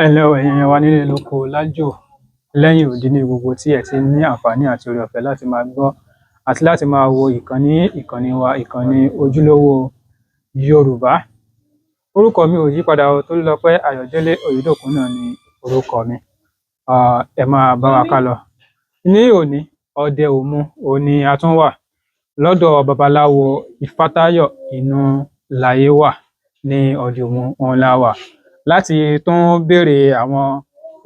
Ẹ ǹlẹ́ o, ẹ̀yin èèyàn wa nílé lóko lájò lẹ́yìn odi ní gbogbo tí ẹ ti ní àǹfààní àti oore ọ̀fẹ́ láti máa gbọ́ àti láti máa wo ìkànnì wa, ìkànnì Ojúlówó Yorùbá. Orúkọ mi ò yípadà o, Tolúlọpẹ́ Ayọ̀délé Oyèdòkun náà ni orúkọ mi. Ẹ máa bá wa ká lọ. Ní òní, Ọdẹ Òmu òun ni a tún wà lọ́dọ̀ babaláwo Ifátáyọ̀ Inúláyéwà ní Ọdẹ Òmu òun la wà láti tún béèrè àwọn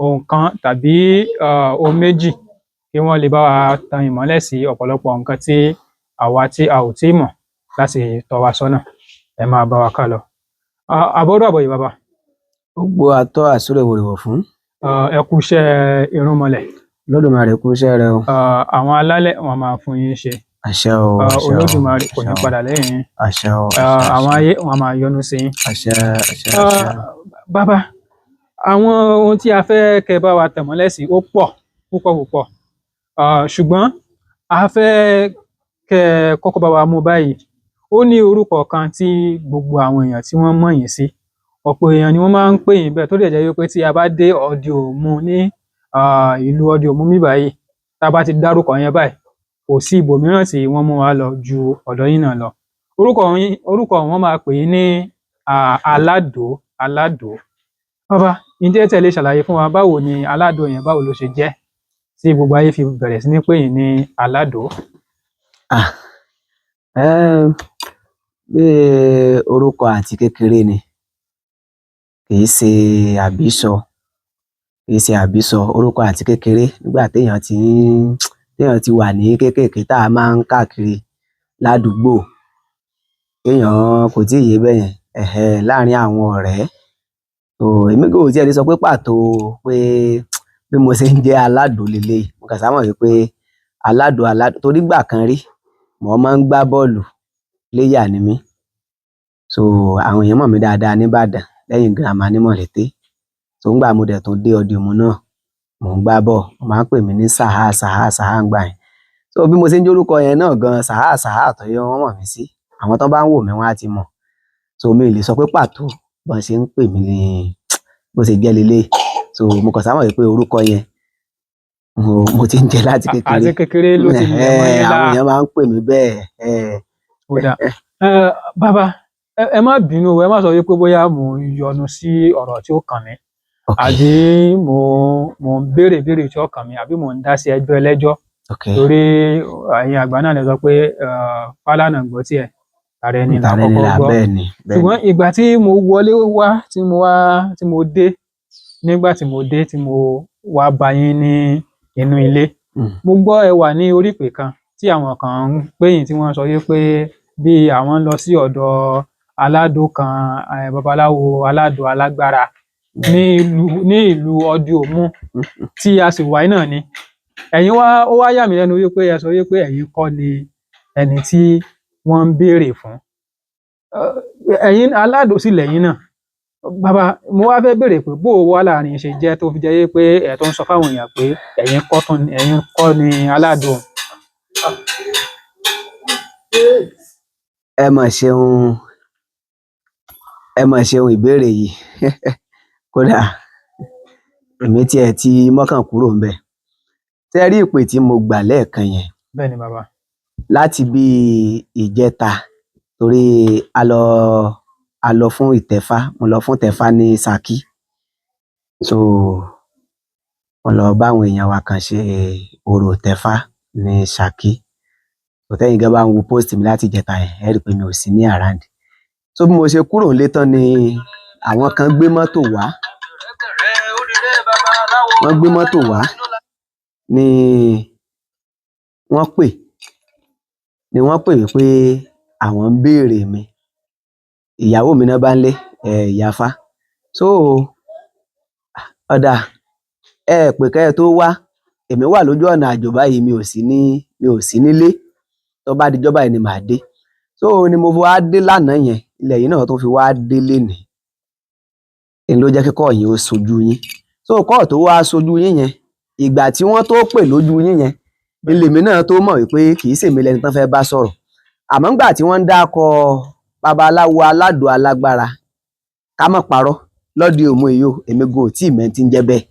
ohun kan tàbí ohun méjì kí wọ́n lè bá wa tan ìmọ́lẹ̀ sí ọ̀pọ̀lọpọ̀ nǹkan tí àwa tí a ò tíì mọ̀ láti tọ́ wa sọ́nà. Ẹ máa bá wa ká lọ. Àbọrú àbọyè bàbá. Gbogbo atọ́ àsúrè wòrìwò fún. Ẹ kú iṣẹ́ irúnmọlẹ̀. Olódùmarè kú iṣẹ́ rẹ o. Àwọn alálẹ̀ wọn máa fún yín ṣe. Àṣẹ o. Àṣẹ o. Olódùmarè kò ní àṣẹ o, padà lẹ́yìn yín. Àṣẹ o. Àṣẹ, Àwọn ayé wọn máa yọ́nú sí yín. Àṣẹ, àṣẹ, àṣẹ. Bàbá, àwọn ohun tí a fẹ́ kẹ́ bá wa tàn mọ́lẹ̀ sí ó pọ̀ púpọ̀ púpọ̀, ṣùgbọ́n a fẹ́ kẹ́ kọ́kọ́ bá wa mú báyìí. Ó ní orúkọ kan tí gbogbo àwọn èèyàn tí wọ́n mọ̀ yín sí, ọ̀pọ̀ èèyàn ni wọ́n máa ń pè yín bẹ́ẹ̀, tó dẹ̀ jẹ́ wípé tí a bá dé Ọdẹ Òmu ní ìlú Ọdẹ Òmu níbí báyìí, tá a bá ti dárúkọ yẹn báyìí, kò sí ibòmíràn tí wọ́n mú wa lọ ju ọ̀dọ̀ yín náà lọ. Orúkọ yín, orúkọ wọn máa pè yín ní Aládòó. Aládòó, bàbá, ǹjẹ́ tí ẹ lè ṣàlàyé fún wa báwo ni Aládòó yẹn, báwo ló ṣe jẹ́ tí gbogbo ayé fi bẹ̀rẹ̀ sí ní pè yín ní Aládòó? Ah, bí orúkọ àti kékeré ni, kì í ṣe àbísọ, kì í ṣe àbísọ. Orúkọ àti kékeré nígbà téèyàn ti wà ní kéékèèké tá a máa ń káàkiri ládùúgbò, téèyàn kò tíì yé bẹ́yẹn, ẹ̀hẹ̀, láàrin àwọn ọ̀rẹ́. So èmi kò tiẹ̀ lè sọ pé pàtó pé bí mo ṣe ń jẹ́ Aládòó leléyìí. Mo kàn ṣáà mọ̀ wípé Aládòó, Aládòó torí ìgbà kan rí mo máa ń gbá bọ́ọ̀lù, player ni mí. So àwọn èèyàn mọ̀ mí dáadáa ní Ìbàdàn lẹ́yìn girama ní Mọ̀lété. So ńgbà mo dẹ̀ tún dé Ọdẹ Òmu náà, mò ń gbá bọ́ọ̀, wọ́n máa ń pè mí ní Sàhá, Sàhá, Sàhá ńgbà yẹn. So bí mo ṣe ń jórúkọ yẹn náà gan, Sàhá, Sàhá tó yẹ wọ́n mọ̀ mí sí. Àwọn tó bá ń wò mí wọ́n á ti mọ̀. So mi ò lè sọ pé pàtó bọ́n ṣe ń pè mí ní bó ṣe jẹ́ leléyìí. So mo kàn ṣáà mọ̀ wípé orúkọ yẹn mo ti ń jẹ́ láti kékeré. Àti kékeré ló ti lẹ̀ mọ́ yín Àwọn lára. èèyàn máa ń pè mí bẹ́ẹ̀. Ó dáa. Bàbá, ẹ má bínú o, ẹ má sọ wípé bóyá mò ń yọnu sí ọ̀rọ̀ tí ó kàn mí àbí mò ń béèrè ìbéèrè tí ó kàn mí àbí mò ń dá sí ẹjọ́ ẹlẹ́jọ́, torí ẹ̀yin àgbà náà lè sọ pé Fálànà gbọ́ tiẹ̀, tara ẹni là Tara ẹni kọ́kọ́ là gbọ́. Bẹ́ẹ̀ ni, bẹ́ẹ̀ ni. Ṣùgbọ́n ìgbà tí mo wọlé wá, tí mo wá, tí mo dé, nígbà tí mo dé, tí mo wá bá yín ní inú ilé, mo gbọ́ ẹ wà ní orí ìpè kan tí àwọn kan ń pè yín, tí wọ́n sọ wípé bí àwọn ń lọ sí ọ̀dọ̀ Aládòó kan, babaláwo Aládòó alágbára ní ìlú Ọdẹ Òmu tí a sì wà yìí náà ni. Ẹ̀yin wá, ó wá yà mí lẹ́nu wípé ẹ sọ wípé ẹ̀yin kọ́ ni ẹni tí wọ́n ń béèrè fún. Ẹ̀yin Aládòó sì lẹ̀yin náà. Bàbá, mo wá fẹ́ béèrè pé bó o wá láàrin ṣe jẹ́ tó fi jẹ́ wípé ẹ̀ tó ń sọ fáwọn èèyàn pé ẹ̀yin kọ́ tún ẹ̀yin kọ́ ni Aládòó? Ẹ mà ṣeun, ẹ mà ṣeun ìbéèrè yìí. Kódà èmi tiẹ̀ ti mọ́kàn kúrò ńbẹ̀. Ṣé ẹ rí ìpè tí mo gbà lẹ́ẹ̀kan yẹn? Bẹ́ẹ̀ ni, bàbá. Láti bí ìjẹta, torí a lọ fún ìtẹ̀fá, mo lọ fún ìtẹ̀fá ní Ṣakí. So mo lọ bá àwọn èèyàn wa kan ṣe orò ìtẹ̀fá ní Ṣakí. Tẹ́yin gan bá ń wo post mi láti ìjẹta yẹn, ẹ rí i pé mi ò sí ní around. So bí mo ṣe kúrò nílé tán ni àwọn kan gbé mọ́tò wá. Wọ́n gbé mọ́tò wá ni wọ́n pè ni wọ́n pè wípé àwọn ń béèrè mi. Ìyàwó mi náà bá ń lé ìyá Ifá. So ó dáa, ẹ pè kẹ́ ẹ tó wá, èmi wà lójú ọ̀nà àjò báyìí, mi ò sí nílé. Tó bá dijọ́ báyìí ni màá dé. So ni mo fi wá dé lánàá yẹn, ilẹ̀ yìí náà tó fi wá dé lénìí. Ń ló jẹ́ kí call yẹn ó ṣojú yín. So call tó wá ṣojú yín yẹn, ìgbà tí wọ́n tó pè lójú yín yẹn, lèmi náà tó mọ̀ wípé kì í ṣèmi lẹni tán fẹ́ bá sọ̀rọ̀. Àmọ́ ńgbà tí wọ́n ń dákọ babaláwo Aládòó alágbára, ká má parọ́, Lọ́dẹ Òmu yìí o, èmi gan ò tí ì mọ ẹni tí ń jẹ́ bẹ́ẹ̀,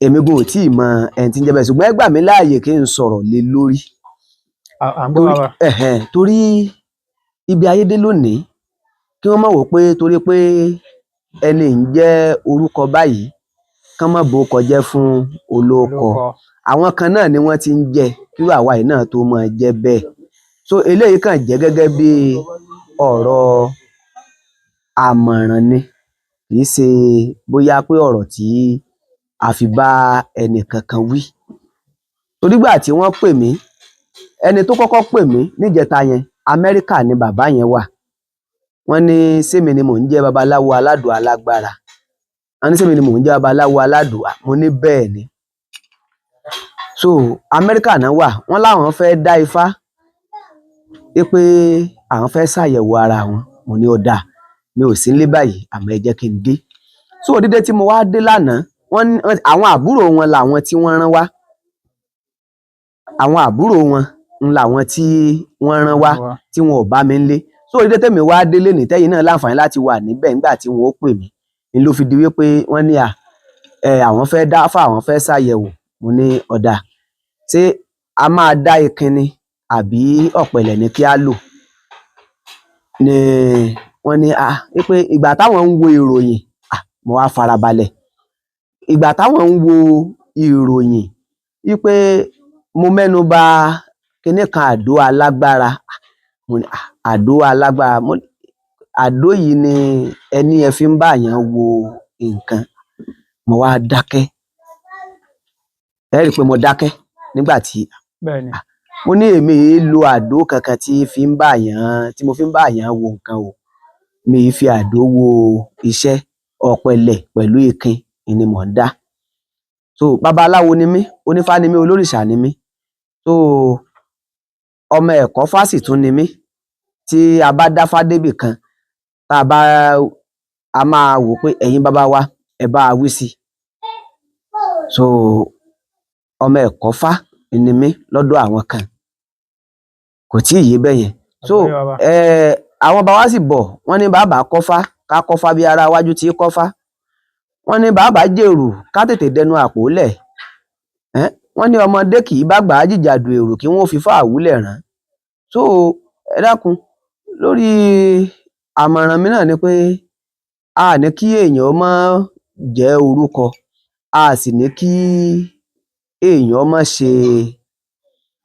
èmi gan ò tí ì mọ ẹni tí ń jẹ́ bẹ́ẹ̀, ṣùgbọ́n ẹ gbà mí láàyè kí n sọ̀rọ̀ lé lórí. À ń gbọ́ Torí bàbá. Ẹ̀hẹ̀n, torí ibi ayé dé lónìí, kí wọ́n má wò pé torí pé ẹni ń jẹ́ orúkọ báyìí, kán má borúkọ jẹ́ fún olóko. Olóko. Àwọn kan náà ni wọ́n ti ń jẹ kí irú àwa yìí náà tó máa jẹ́ bẹ́ẹ̀. So eléyìí kàn jẹ́ gẹ́gẹ́ bí ọ̀rọ̀ àmọ̀ràn ni, kì í ṣe bóyá pé ọ̀rọ̀ tí a fi bá ẹnì kankan wí. Torígbà tí wọ́n pè mí, ẹni tó kọ́kọ́ pè mí níjẹta yẹn, Amẹ́ríkà ni bàbá yẹn wà. Wọ́n ní sẹ́mi ni mò ń jẹ́ babaláwo aládùn alágbára. Wọ́n ní sẹ́mi ni mò ń jẹ́ babaláwo aládùn. Mo ní bẹ́ẹ̀ ni. So Amẹ́ríkà náà wà, wọ́n láwọn fẹ́ dá ifá pé àwọn fẹ́ ṣàyẹ̀wò ara wọn. Mo ní ó dáa, mi ò sí nílé báyìí, àmọ́ ẹ jẹ́ kí n dé. So dídé tí mo wá dé lánàá, wọ́n ní àwọn àbúrò wọn làwọn tí wọ́n rán wá. Àwọn àbúrò wọn ń làwọn tí wọ́n rán wá tí wọn ò bá mi nílé. So dídé tèmi wá délé ní tẹ́yìn náà láǹfààní láti wà níbẹ̀ nígbà tí wọn ó pè mí, ni ló fi di wípé wọ́n ní à ẹ àwọn fẹ́ dá fún àwọn fẹ́ ṣàyẹ̀wò. Mo ní ó dáa, ṣé a máa dá ikin ni àbí ọ̀pẹ̀lẹ̀ ni kí á lò? Ni wọ́n ní à wípé ìgbà táwọn ń wo ìròyìn, à mo wá farabalẹ̀. Ìgbà táwọn ń wo ìròyìn wípé mo mẹ́nu bà kinní kan àdó alágbára. Mo ní àdó alágbára, mo ní àdó yìí ni ẹni ẹ fi ń bá èèyàn wo nǹkan. Mo wá dákẹ́. Ẹ rí i pé mo dákẹ́ nígbà tí Bẹ́ẹ̀ni. mo ní èmi è lo àdó kankan tí fi ń bá èèyàn, tí mo fi ń bá èèyàn wo nǹkan o. Mi ì fi àdó wo iṣẹ́, ọ̀pẹ̀lẹ̀ pẹ̀lú ikin ni mò ń dá. So babaláwo ni mí, onífá ni mí, olórìṣà ni mí. So ọmọ ẹ̀kọ́ fásì tún ni mí. Tí a bá dáfá débì kan, tá a bá, a máa wò pé ẹ̀yin baba wa, ẹ bá a wí sí. So ọmọ ẹ̀kọ́ fá ni mí lọ́dọ̀ àwọn kan. Kò tí ì yé bẹ́ẹ̀ yẹn. So Àgbọ́yé bàbá. Àwọn baba wa sì bọ̀, wọ́n ní bàbá kọ́fá, ká kọ́fá bí ara wájú tí kọ́fá. Wọ́n ní bàbá jèrò ká tètè dẹnu àpò lẹ̀. Wọ́n ní ọmọdé kì í bá gbà á jìjàdù èrò kí wọ́n fi fá àwúlẹ̀ rán. So ẹ dákun, lórí àmọ̀ràn mi náà ni pé a ní kí èèyàn má jẹ́ orúkọ, a sì ní kí èèyàn má ṣe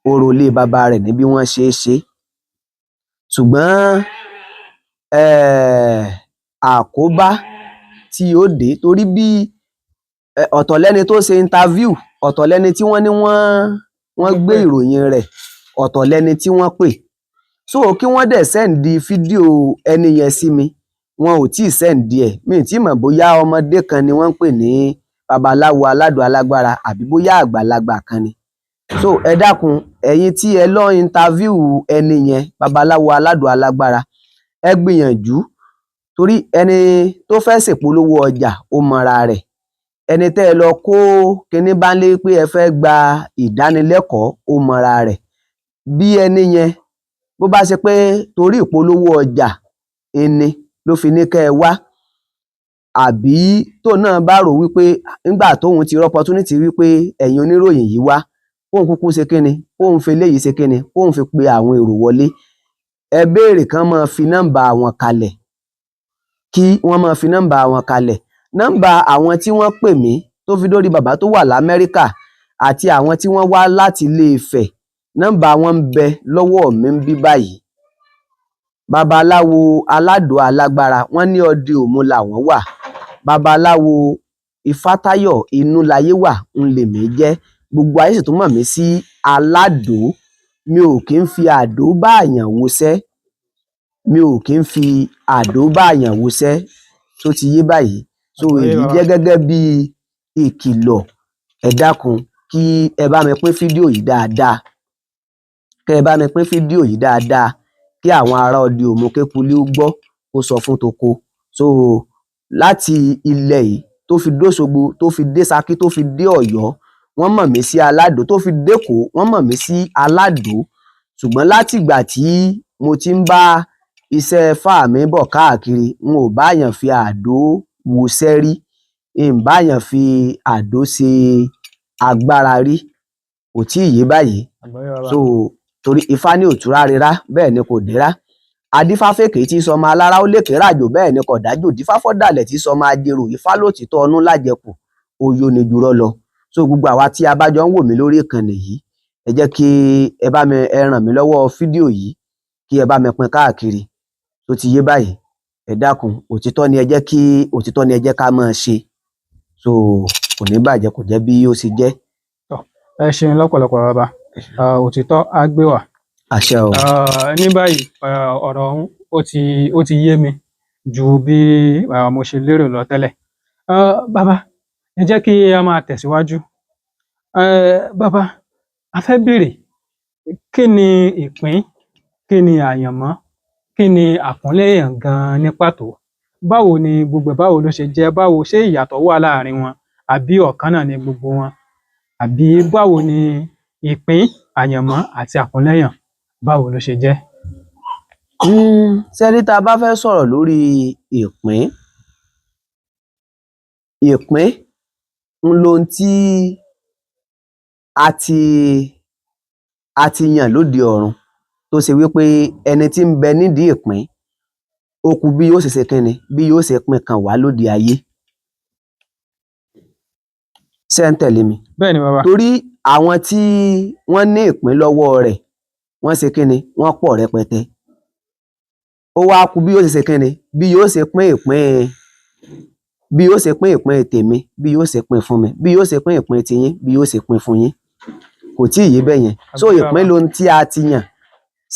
orò ilé baba rẹ̀ ní bí wọ́n ṣe é ṣe. Ṣùgbọ́n àkóbá tí ó dé torí bí ọ̀tọ̀ lẹ́ni tó ṣe interview, ọ̀tọ̀ lẹ́ni tí wọ́n ní wọ́n gbé ìròyìn rẹ̀, ọ̀tọ̀ lẹ́ni tí wọ́n pè. So kí wọ́n dẹ̀ send fídíò ẹni yẹn sí mi, wọn ò tí ì send ẹ̀. Mi ì tí mọ̀ bóyá ọmọdé kan ni wọ́n ń pè ní babaláwo aládùn alágbára àbí bóyá àgbàlagbà kan ni. So ẹ dákun, ẹ̀yin tí ẹ lọ interview ẹni yẹn, babaláwo aládùn alágbára, ẹ gbìyànjú torí ẹni tó fẹ́ ṣèpolówó ọjà ó mọra rẹ̀. Ẹni tẹ́ ẹ lọ kó kinní bá ń lé pé ẹ fẹ́ gba ìdánilẹ́kọ̀ọ́ ó mọra rẹ̀. Bí ẹni yẹn bó bá ṣe pé torí ìpolówó ọjà ẹni ló fi ní kẹ́ ẹ wá, àbí tóun náà bá rò wípé nígbà tóun ti rí opportunity wípé ẹ̀yin oníròyìn yìí wá, kóun kúkú ṣe kíni, kóun fi eléyìí ṣe kíni, kóun fi pe àwọn èrò wọlé. Ẹ béèrè kán máa fi nọ́mbà wọn kalẹ̀, kí wọ́n máa fi nọ́mbà wọn kalẹ̀. Nọ́mbà àwọn tí wọ́n pè mí tó fi dórí bàbá tó wà l'Amẹ́ríkà àti àwọn tí wọ́n wá láti Ilé Ifẹ̀, nọ́mbà wọn ń bẹ lọ́wọ́ mi ń bí báyìí. Babaláwo aládùn alágbára, wọ́n ní Ọdẹ Òmu làwọn wà. Babaláwo Ifátáyọ̀ Inúlayé wà ń lèmi jẹ́. Gbogbo ayé sì tún mọ̀ mí sí aládò. Mi ò kí ń fi àdó bá àyàn woṣẹ́. Mi ò kí ń fi àdó bá àyàn woṣẹ́. Tó ti yé báyìí. So Àgbọ́yé èyí bàbá. jẹ́ gẹ́gẹ́ bí ìkìlọ̀. Ẹ dákun kí ẹ bá mi pín fídíò yìí dáadáa. Kẹ́ ẹ bá mi pín fídíò yìí dáadáa kí àwọn ará Ọdẹ Òmu kékulé ó gbọ́ kó sọ fún toko. So láti ilẹ̀ yìí tó fi dóṣogbo, tó fi dé Ṣakí, tó fi dé Ọ̀yọ́, wọ́n mọ̀ mí sí aládò, tó fi dékòó, wọ́n mọ̀ mí sí aládò. Ṣùgbọ́n láti ìgbà tí mo ti ń bá Iṣẹ́ ifá mi bọ̀ káàkiri, n ò báyàn fi àdó wuṣẹ́ rí, n báyàn fi àdó ṣe agbára rí. Kò tí ì yé báyìí. Àgbọ́yé bàbá. So torí ifá ní òtúrá rírá, bẹ́ẹ̀ ni kò dírá. Adífáfèké tí sọmọ alára ó lékè ràjò, bẹ́ẹ̀ ni kò dájò. Dífáfọ́dàlẹ̀ tí sọmọ ajérò, ifá lòtítọ́ ọnú lájẹkù, oyó ni jurọ́ lọ. So gbogbo àwa tí a bá jọ ń wò mí lórí ìkànnì yìí, ẹ jẹ́ kí ẹ bá mi, ẹ ràn mí lọ́wọ́ fídíò yìí, kí ẹ bá mi pín káàkiri. Tó ti yé báyìí, ẹ dákun, òtítọ́ ni ẹ jẹ́ kí, òtítọ́ ni ẹ jẹ́ ká máa ṣe. So kò ní bàjẹ́, kò jẹ́ bí ó ṣe jẹ́. Ẹ ṣeun lọ́pọ̀lọpọ̀ bàbá. Òtítọ́ á gbé wá. Àṣẹ o. Ní báyìí, ọ̀rọ̀ ọ̀hún ó ti yé mi ju bí mo ṣe lérò lọ tẹ́lẹ̀. Bàbá, ẹ jẹ́ kí a máa tẹ̀síwájú. Bàbá, a fẹ́ béèrè, kí ni ìpín, kí ni àyànmọ́, kí ni àkúnlẹ̀yàn gan-an ní pàtó? Báwo ni gbogbo ẹ̀, báwo ló ṣe jẹ́? Báwo ṣé ìyàtọ̀ wà láàrin wọn àbí ọ̀kan náà ni gbogbo wọn? Àbí báwo ni ìpín, àyànmọ́ àti àkúnlẹ̀yàn, báwo ló ṣe jẹ́? Ṣé rí, tá a bá fẹ́ sọ̀rọ̀ lórí ìpín, ìpín ń lohun tí a ti yàn lóde ọ̀run, tó ṣe wípé ẹni tí ń bẹ nídìí ìpín, ó kù bí yóò ṣe ṣe kínni, bí yóò ṣe pín kàn wá lóde ayé. Ṣé ń tẹ̀lé mi? Bẹ́ẹ̀ ni bàbá. Torí àwọn tí wọ́n ní ìpín lọ́wọ́ rẹ̀, wọ́n ṣe kínni, wọ́n pọ̀ rẹpẹtẹ. Ó wá kù bí yóò ṣe ṣe kínni, bí yóò ṣe pín ìpín, bí yóò ṣe pín ìpín tèmi, bí yóò ṣe pín fún mi, bí yóò ṣe pín ìpín tiyín, bí yóò ṣe pín fún yín. Kò tí ì yé bẹ́ẹ̀ yẹn. So ìpín lohun tí a ti yàn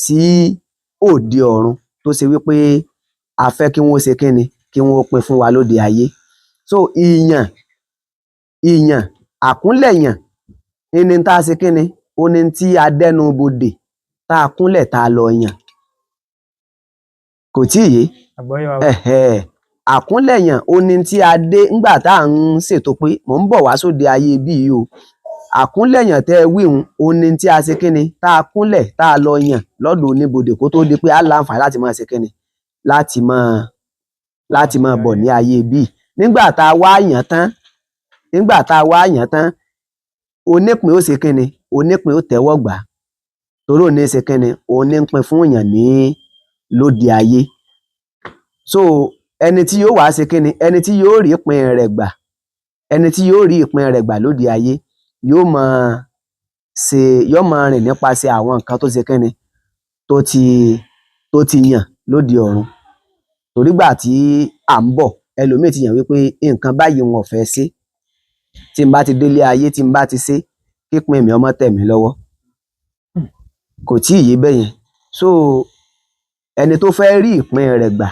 sí òde ọ̀run, tó ṣe wípé a fẹ́ kí wọ́n ṣe kínni, kí wọ́n pín fún wa lóde ayé. So ìyàn, ìyàn, àkúnlẹ̀yàn, ẹni tá a ṣe kínni, ó ní tí a dẹnu bodè, tá a kúnlẹ̀ tá a lọ yàn. Kò tí ì yé. Àgbọ́yé bàbá. Àkúnlẹ̀yàn ó ní tí a dé ńgbà tá à ń ṣètò pé mò ń bọ̀ wá sóde ayé bí yìí o. Àkúnlẹ̀yàn tẹ́ ẹ wíhun, ó ní tí a ṣe kínni, tá a kúnlẹ̀ tá a lọ yàn lọ́dọ̀ oníbodè kó tó di pé a láǹfààní láti máa ṣe kínni, láti máa bọ̀ ní ayé bí. Nígbà tá a wá yàn tán, nígbà tá a wá yàn tán, onípín ó ṣe kínni, onípín ó tẹ́wọ́ gbà. Torí òun ní ṣe kínni, òun ní ń pín fún yàn ní lóde ayé. So ẹni tí yóò wá ṣe kínni, ẹni tí yóò rí ìpín rẹ̀ gbà, ẹni tí yóò rí ìpín rẹ̀ gbà lóde ayé, yóò máa ṣe, yóò máa rìn nípasẹ̀ àwọn nǹkan tó ṣe kínni, tó ti yàn lóde ọ̀run. Torí gbà tí à ń bọ̀, ẹlòmíì ti yàn wípé nǹkan báyìí wọn ò fẹ́ ṣe. Tí n bá ti délé ayé, tí n bá ti ṣe, kípín mi ọmọ tẹ̀ mí lọ́wọ́. Kò tí ì yé bẹ́ẹ̀ yẹn. So ẹni tó fẹ́ rí ìpín rẹ̀ gbà,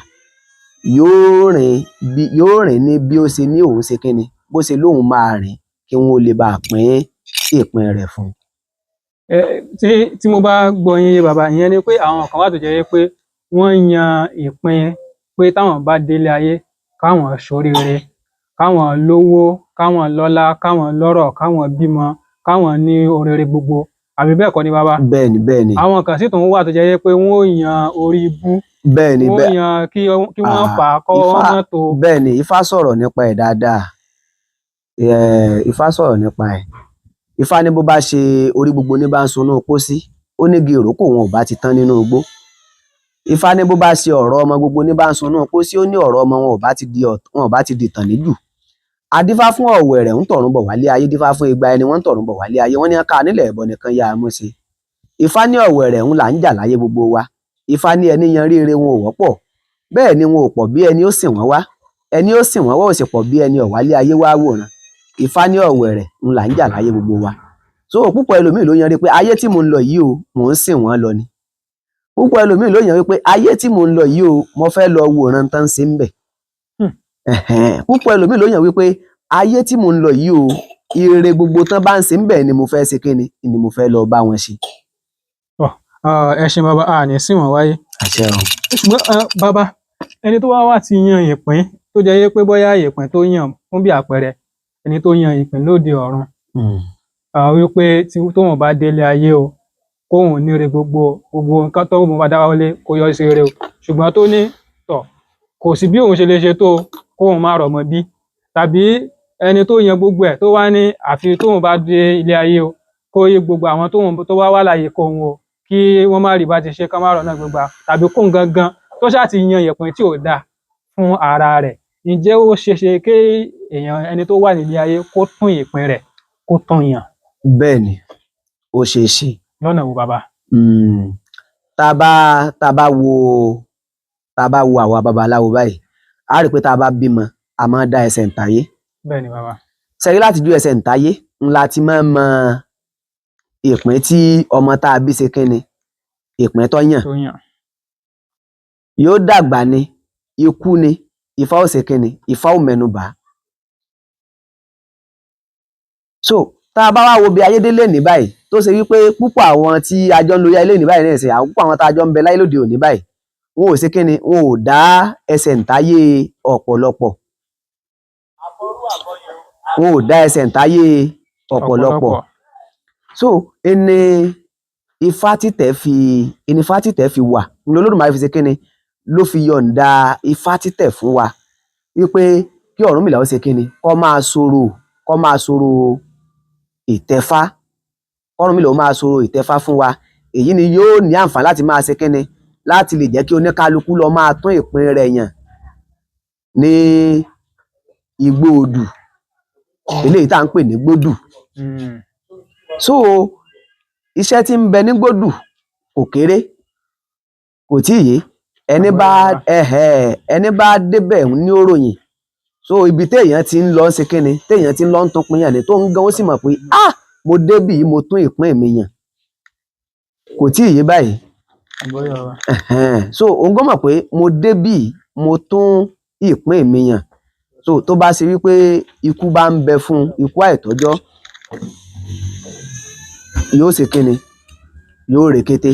yóò rìn bí, yóò rìn ní bí ó ṣe ní òun ṣe kínni, bó ṣe lóun máa rìn kí wọ́n ó lè bá pín ìpín rẹ̀ fún un. Tí mo bá gbọ́ yín yé bàbá, ìyẹn ni pé àwọn kan wà tó jẹ́ pé wọ́n yan ìpín pé táwọn bá délé ayé, káwọn ṣoríire, káwọn lówó, káwọn lọ́lá, káwọn lọ́rọ̀, káwọn bímọ, káwọn ní oríire gbogbo. Àbí bẹ́ẹ̀ kọ́ ni bàbá? Bẹ́ẹ̀ ni, bẹ́ẹ̀ ni. Àwọn kan sì tún wà tó jẹ́ pé wọ́n ó yan orí ibú. Bẹ́ẹ̀ ni, Wọ́n ó bẹ́ẹ̀. yan kí wọ́n fà á kọ́ wọ́n mọ́ tó. Bẹ́ẹ̀ ni, Ifá sọ̀rọ̀ nípa ẹ̀ dáadáa. Ifá sọ̀rọ̀ nípa ẹ̀. Ifá ní bó bá ṣe orí gbogbo ní bá ń sunú pósí, ó ní igi ìrókò wọn ò bá ti tán nínú igbó. Ifá ní bó bá ṣe ọ̀rọ̀ ọmọ gbogbo ní bá ń sunú pósí, ó ní ọ̀rọ̀ ọmọ wọn ò bá ti di ọ̀, wọn ò bá ti di tàn níjù. Adífá fún ọ̀wẹ̀rẹ̀ ń tọ̀run bọ̀ wálé ayé, dífá fún igba ẹni wọ́n ń tọ̀run bọ̀ wálé ayé, wọ́n ní ká nílẹ̀ ẹ̀bọ nìkan yá a mú ṣe. Ifá ní ọ̀wẹ̀rẹ̀ ń là ń jà láyé gbogbo wa. Ifá ní ẹni yan ríire wọn ò wọ́pọ̀. Bẹ́ẹ̀ ni wọn ò pọ̀ bí ẹni ó sìn wọ́n wá. Ẹni ó sìn wọ́n wá ò sì pọ̀ bí ẹni ọ̀wálé ayé wá wòran. Ifá ní ọ̀wẹ̀rẹ̀ ń là ń jà láyé gbogbo wa. So púpọ̀ ẹlòmíì ló yan rí pé ayé tí mò ń lọ yìí o, mò ń sìn wọ́n lọ ni. Púpọ̀ ẹlòmíì ló yan wípé ayé tí mò ń lọ yìí o, mo fẹ́ lọ wòran tán ṣe ń bẹ̀. Púpọ̀ ẹlòmíì ló yan wípé ayé tí mò ń lọ yìí o, ire gbogbo tán bá ń ṣe ń bẹ̀ ni mo fẹ́ ṣe kíni, ni mo fẹ́ lọ bá wọn ṣe. Ẹ ṣeun bàbá, a ní sìn wọ́n wáyé. Àṣẹ o. Ṣùgbọ́n bàbá, ẹni tó wá wá ti yan ìpín tó jẹ́ pé bóyá ìpín tó yàn fún bí àpẹẹrẹ, ẹni tó yan ìpín lóde ọ̀run, wípé tí tóun bá délé ayé o, Kóun níre gbogbo gbogbo nǹkan tó mú bá dáwọ́lé kó yọ sí rere o, ṣùgbọ́n tó ní tọ̀ kò sí bí òun ṣe lè ṣe tó kóun má rọ́mọ bí, tàbí ẹni tó yan gbogbo ẹ̀ tó wá ní àfi tóun bá dé ilé ayé o, kó yí gbogbo àwọn tóun tó wá wà láyé kóun o, kí wọ́n má rí bá ti ṣe kán má rọ́nà gbogbo, tàbí kóun gangan tó ṣáà ti yan ìpín tí ò dáa fún ara rẹ̀. Ǹjẹ́ ó ṣeéṣe kí èèyàn ẹni tó wà nílé ayé kó tún ìpín rẹ̀ kó tún yàn? Bẹ́ẹ̀ ni, ó ṣeé ṣe. Lọ́nà wo, bàbá? Tá a bá wo àwa babaláwo báyìí, a rí i pé tá a bá bímọ, a máa ń dá ẹsẹ̀ ǹtáyé. Bẹ́ẹ̀ ni, bàbá. Ṣẹ́rí, láti ju ẹsẹ̀ ǹtáyé ńlá ti máa ń mọ ìpín tí ọmọ tá a bí ṣe kínni, ìpín tó yàn. Tó yàn. Yóò dàgbà ni, ikú ni, Ifá ò ṣe kínni, Ifá ò mẹ́nu bà á. So tá a bá wá wo bí ayédè lè ní báyìí, tó ṣe wípé púpọ̀ àwọn tí a jọ ń lo ayé lè ní báyìí náà ṣe àwọn púpọ̀ àwọn tá a jọ ń bẹ láyé lóde òní báyìí, wọn ò ṣe kínni, wọn ò dá ẹsẹ̀ ǹtáyé ọ̀pọ̀lọpọ̀, wọn ò dá ẹsẹ̀ ǹtáyé ọ̀pọ̀lọpọ̀. So ẹni Ifá títẹ̀ fi wà ní Olódùmarè fi ṣe kínni, ló fi yọ̀ǹda Ifá títẹ̀ fún wa wípé kí Ọ̀rúnmìlà ó ṣe kínni, kó máa sọ̀rọ̀ ìtẹ̀fá, k'Ọ̀rúnmìlà ó máa sọ̀rọ̀ ìtẹ̀fá fún wa. Èyí ni yóò ní àǹfààní láti máa ṣe kínni, láti lè jẹ́ kí oníkálukú lọ máa tún ìpín rẹ̀ yàn ní igbó odù eléyìí tá à ń pè ní gbódù. So iṣẹ́ tí ń bẹ ní gbódù kò kéré, kò tí ì yé ẹni bá ẹni bá débẹ̀ ní ó ròyìn. So ibi téèyàn ti ń lọ ṣe kínni, téèyàn ti ń lọ ń tún pín yàn ní tó ń gan, ó sì mọ̀ pé ah, mo débì yìí, mo tún ìpín mi yàn. Kò tí ì yé báyìí. So òun gan mọ̀ pé mo débì yìí, mo tún ìpín mi yàn. So tó bá ṣe wípé ikú bá ń bẹ fún ikú àìtọ́jọ́, yóò ṣe kínni, yóò rékété.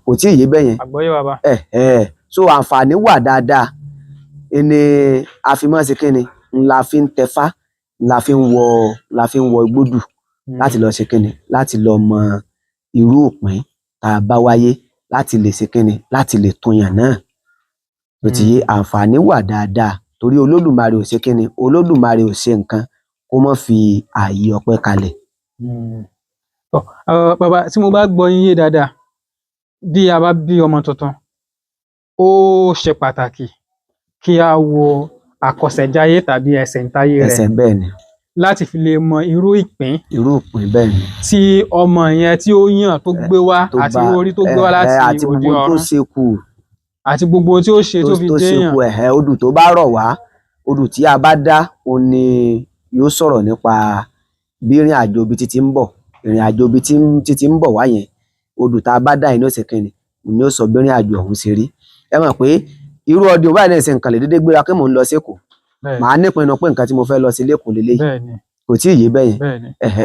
Kò tí ì yé bẹ́yẹn. So àǹfààní wà dáadáa ẹni a fi máa ṣe kínni, ńlá fi ń tẹfá, ńlá fi ń wọ igbódù láti lọ ṣe kínni, láti lọ mọ irú òpin tá a bá wáyé, láti lè ṣe kínni, láti lè tún yàn náà. Ó ti yé, àǹfààní wà dáadáa torí Olódùmarè ò ṣe kínni, Olódùmarè ò ṣe nǹkan kó má fi ààyè ọpẹ́ kalẹ̀. Bàbá, tí mo bá gbọ́ yín yé dáadáa, bí a bá bí ọmọ tuntun, ó ṣe pàtàkì kí a wo àkọsẹ̀jayé tàbí ẹsẹ̀ ǹtáyé rẹ̀. Ẹsẹ̀, bẹ́ẹ̀ ni. Láti fi lè mọ irú ìpín Irú ìpín, bẹ́ẹ̀ ni. Tí ọmọ yẹn tí ó yàn tó gbé wá, àti irú orí tó gbé wá láti òde ọ̀run, àti gbogbo tí ó ṣe tó fi déyàn. Odù tó bá rọ̀ wá, odù tí a bá dá, òun ni yóò sọ̀rọ̀ nípa bí ìrìn àjò ibi títí ń bọ̀, ìrìn àjò ibi títí ń bọ̀ wá yẹn. Odù tá a bá dá yẹn ní ó ṣe kínni, ni ó sọ bí ìrìn àjò ọ̀hún ṣe rí. Ẹ mọ̀ pé irú ọdún báyìí náà ṣe nǹkan lè dédé gbéra pé mò ń lọ sékòó, màá nípinnu pé nǹkan tí mo fẹ́ lọ sí lÉkòó leléyìí. Kò tí ì yé bẹ́yẹn.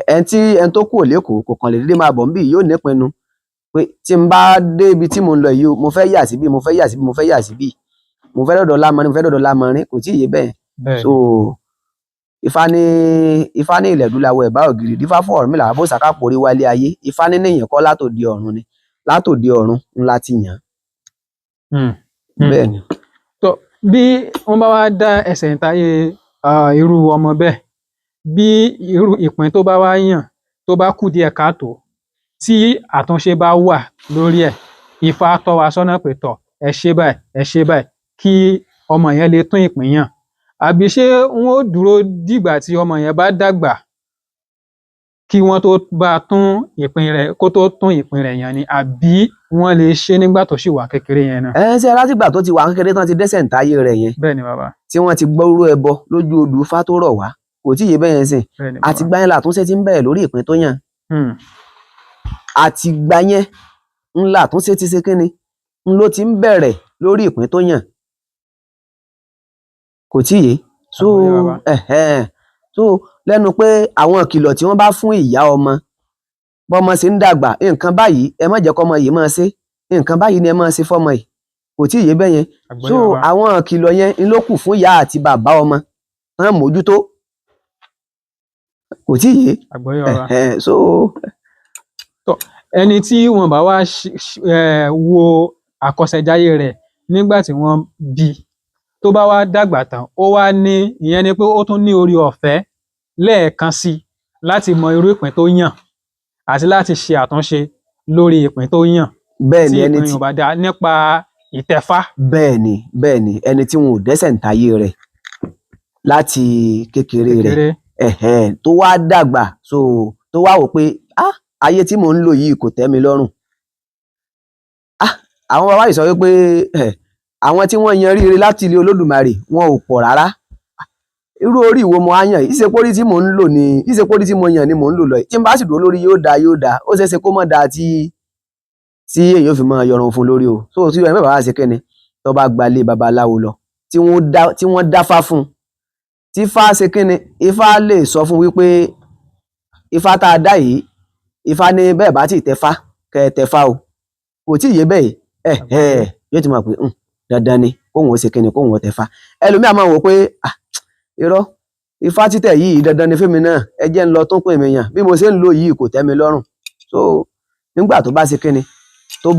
Ẹni tó kúrò lÉkòó kò kàn lè dédé máa bọ̀ níbí, yóò nípinnu pé tí n bá dé ibi tí mò ń lọ yìí o, mo fẹ́ yà síbí, mo fẹ́ yà síbí, mo fẹ́ yà síbí, mo fẹ́ dọ̀dọ̀ Lámọrin, mo fẹ́ dọ̀dọ̀ Lámọrin. Kò tí ì yé bẹ́yẹn. So Ifá ní ilẹ̀ dúláwọ̀ ẹ̀bá ògiri, dífá fún Ọ̀rúnmìlà bó sàkápò orí wálé ayé. Ifá ní níyìn kọ́ látòdì ọ̀run ni, látòdì ọ̀run ńlá ti yàn. Bẹ́ẹ̀ ni. Tó bí wọ́n bá wá dá ẹsẹ̀ ǹtáyé irú ọmọ bẹ́ẹ̀, bí irú ìpín tó bá wá yàn tó bá kù díẹ̀ káàtó, tí àtúnṣe bá wà lórí ẹ̀, Ifá tọ́ wa sọ́nà pé tọ̀, ẹ ṣe báyìí, ẹ ṣe báyìí, kí ọmọ yẹn lè tún ìpín yàn. Àbí ṣé wọn ó dúró dìgbà tí ọmọ yẹn bá dàgbà kí wọ́n tó bá tún ìpín rẹ̀, kó tó tún ìpín rẹ̀ yàn ni, àbí wọ́n lè ṣe nígbà tó ṣì wà kékeré yẹn náà? Ẹ ṣe látìgbà tó ti wà kékeré tán ti dẹ́sẹ̀ ǹtáyé rẹ̀ yẹn, Bẹ́ẹ̀ ni, bàbá. tí wọ́n ti gbọ́rú ẹbọ lójú odù Ifá tó rọ̀ wá. Kò tí ì yé bẹ́yẹn sìn. Àtìgbà yẹn làtúnṣe ti ń bẹ̀rẹ̀ lórí ìpín tó yàn. Àtìgbà yẹn ńlá àtúnṣe ti ṣe kínni, ń ló ti ń bẹ̀rẹ̀ lórí ìpín tó yàn. Kò tí ì yé. So so lẹ́nu pé àwọn ìkìlọ̀ tí wọ́n bá fún ìyá ọmọ bọ́mọ ṣe ń dàgbà, nǹkan báyìí ẹ má jẹ́ kọ́mọ yìí máa ṣe, nǹkan báyìí ni ẹ máa ṣe fọ́mọ yìí. Kò tí ì yé bẹ́yẹn. So àwọn ìkìlọ̀ yẹn ń ló kù fún ìyá àti bàbá ọmọ tán mójútó. Kò tí ì yé. So. Ẹni tí wọ́n bá wá wo àkọsẹ̀jayé rẹ̀ nígbà tí wọ́n bí, tó bá wá dàgbà tán, ó wá ní, ìyẹn ni pé ó tún ní orí ọ̀fẹ́ lẹ́ẹ̀kan sí láti mọ irú ìpín tó yàn àti láti ṣe àtúnṣe lórí ìpín tó yàn Bẹ́ẹ̀ tí ni ẹni ìpín tí yóò bá dáa nípa ìtẹ̀fá. Bẹ́ẹ̀ ni, bẹ́ẹ̀ ni, ẹni tí wọn ò dẹ́sẹ̀ ń tayé rẹ̀ láti kékeré rẹ̀, kékeré, ẹ̀hẹ́n, tó wá dàgbà, so tó wá wò pé ah, ayé tí mò ń lò yìí kò tẹ́ mi lọ́rùn. Ah, àwọn bàbá yìí sọ wípé àwọn tí wọ́n yan ríire láti ilé Olódùmarè wọn ò pọ̀ rárá. Irú orí ìwo mo á yàn yìí, ìṣepórí tí mò ń lò ni, ìṣepórí tí mo yàn ni mò ń lò lọ yìí. Tí n bá sì dúró lórí yóò dáa, yóò dáa, ó ṣeé ṣe kó má dáa tí èèyàn ó fi máa yọrun fún lórí o. So tí ẹni bàbá wa ṣe kíni, tó bá gbalé babaláwo lọ, tí wọ́n dáfá fún un, tí Ifá ṣe kíni, Ifá lè sọ fún wípé Ifá tá a dá yìí, Ifá ní bẹ́ẹ̀ bá tí tẹfá, kẹ́ ẹ tẹfá o. Kò tí ì yé bẹ́ẹ̀, yóò ti mọ̀ pé dandan ni kóhun ó ṣe kíni, kóhun ó tẹfá. Ẹlòmíà máa wò pé ah, irọ́, Ifá títẹ̀ yìí dandan ni fẹ́mi náà, ẹ jẹ́ ń lọ tó pè mí yàn, bí mo ṣe ń lò yìí kò tẹ́ mi lọ́rùn. So nígbà tó bá ṣe kíni, tó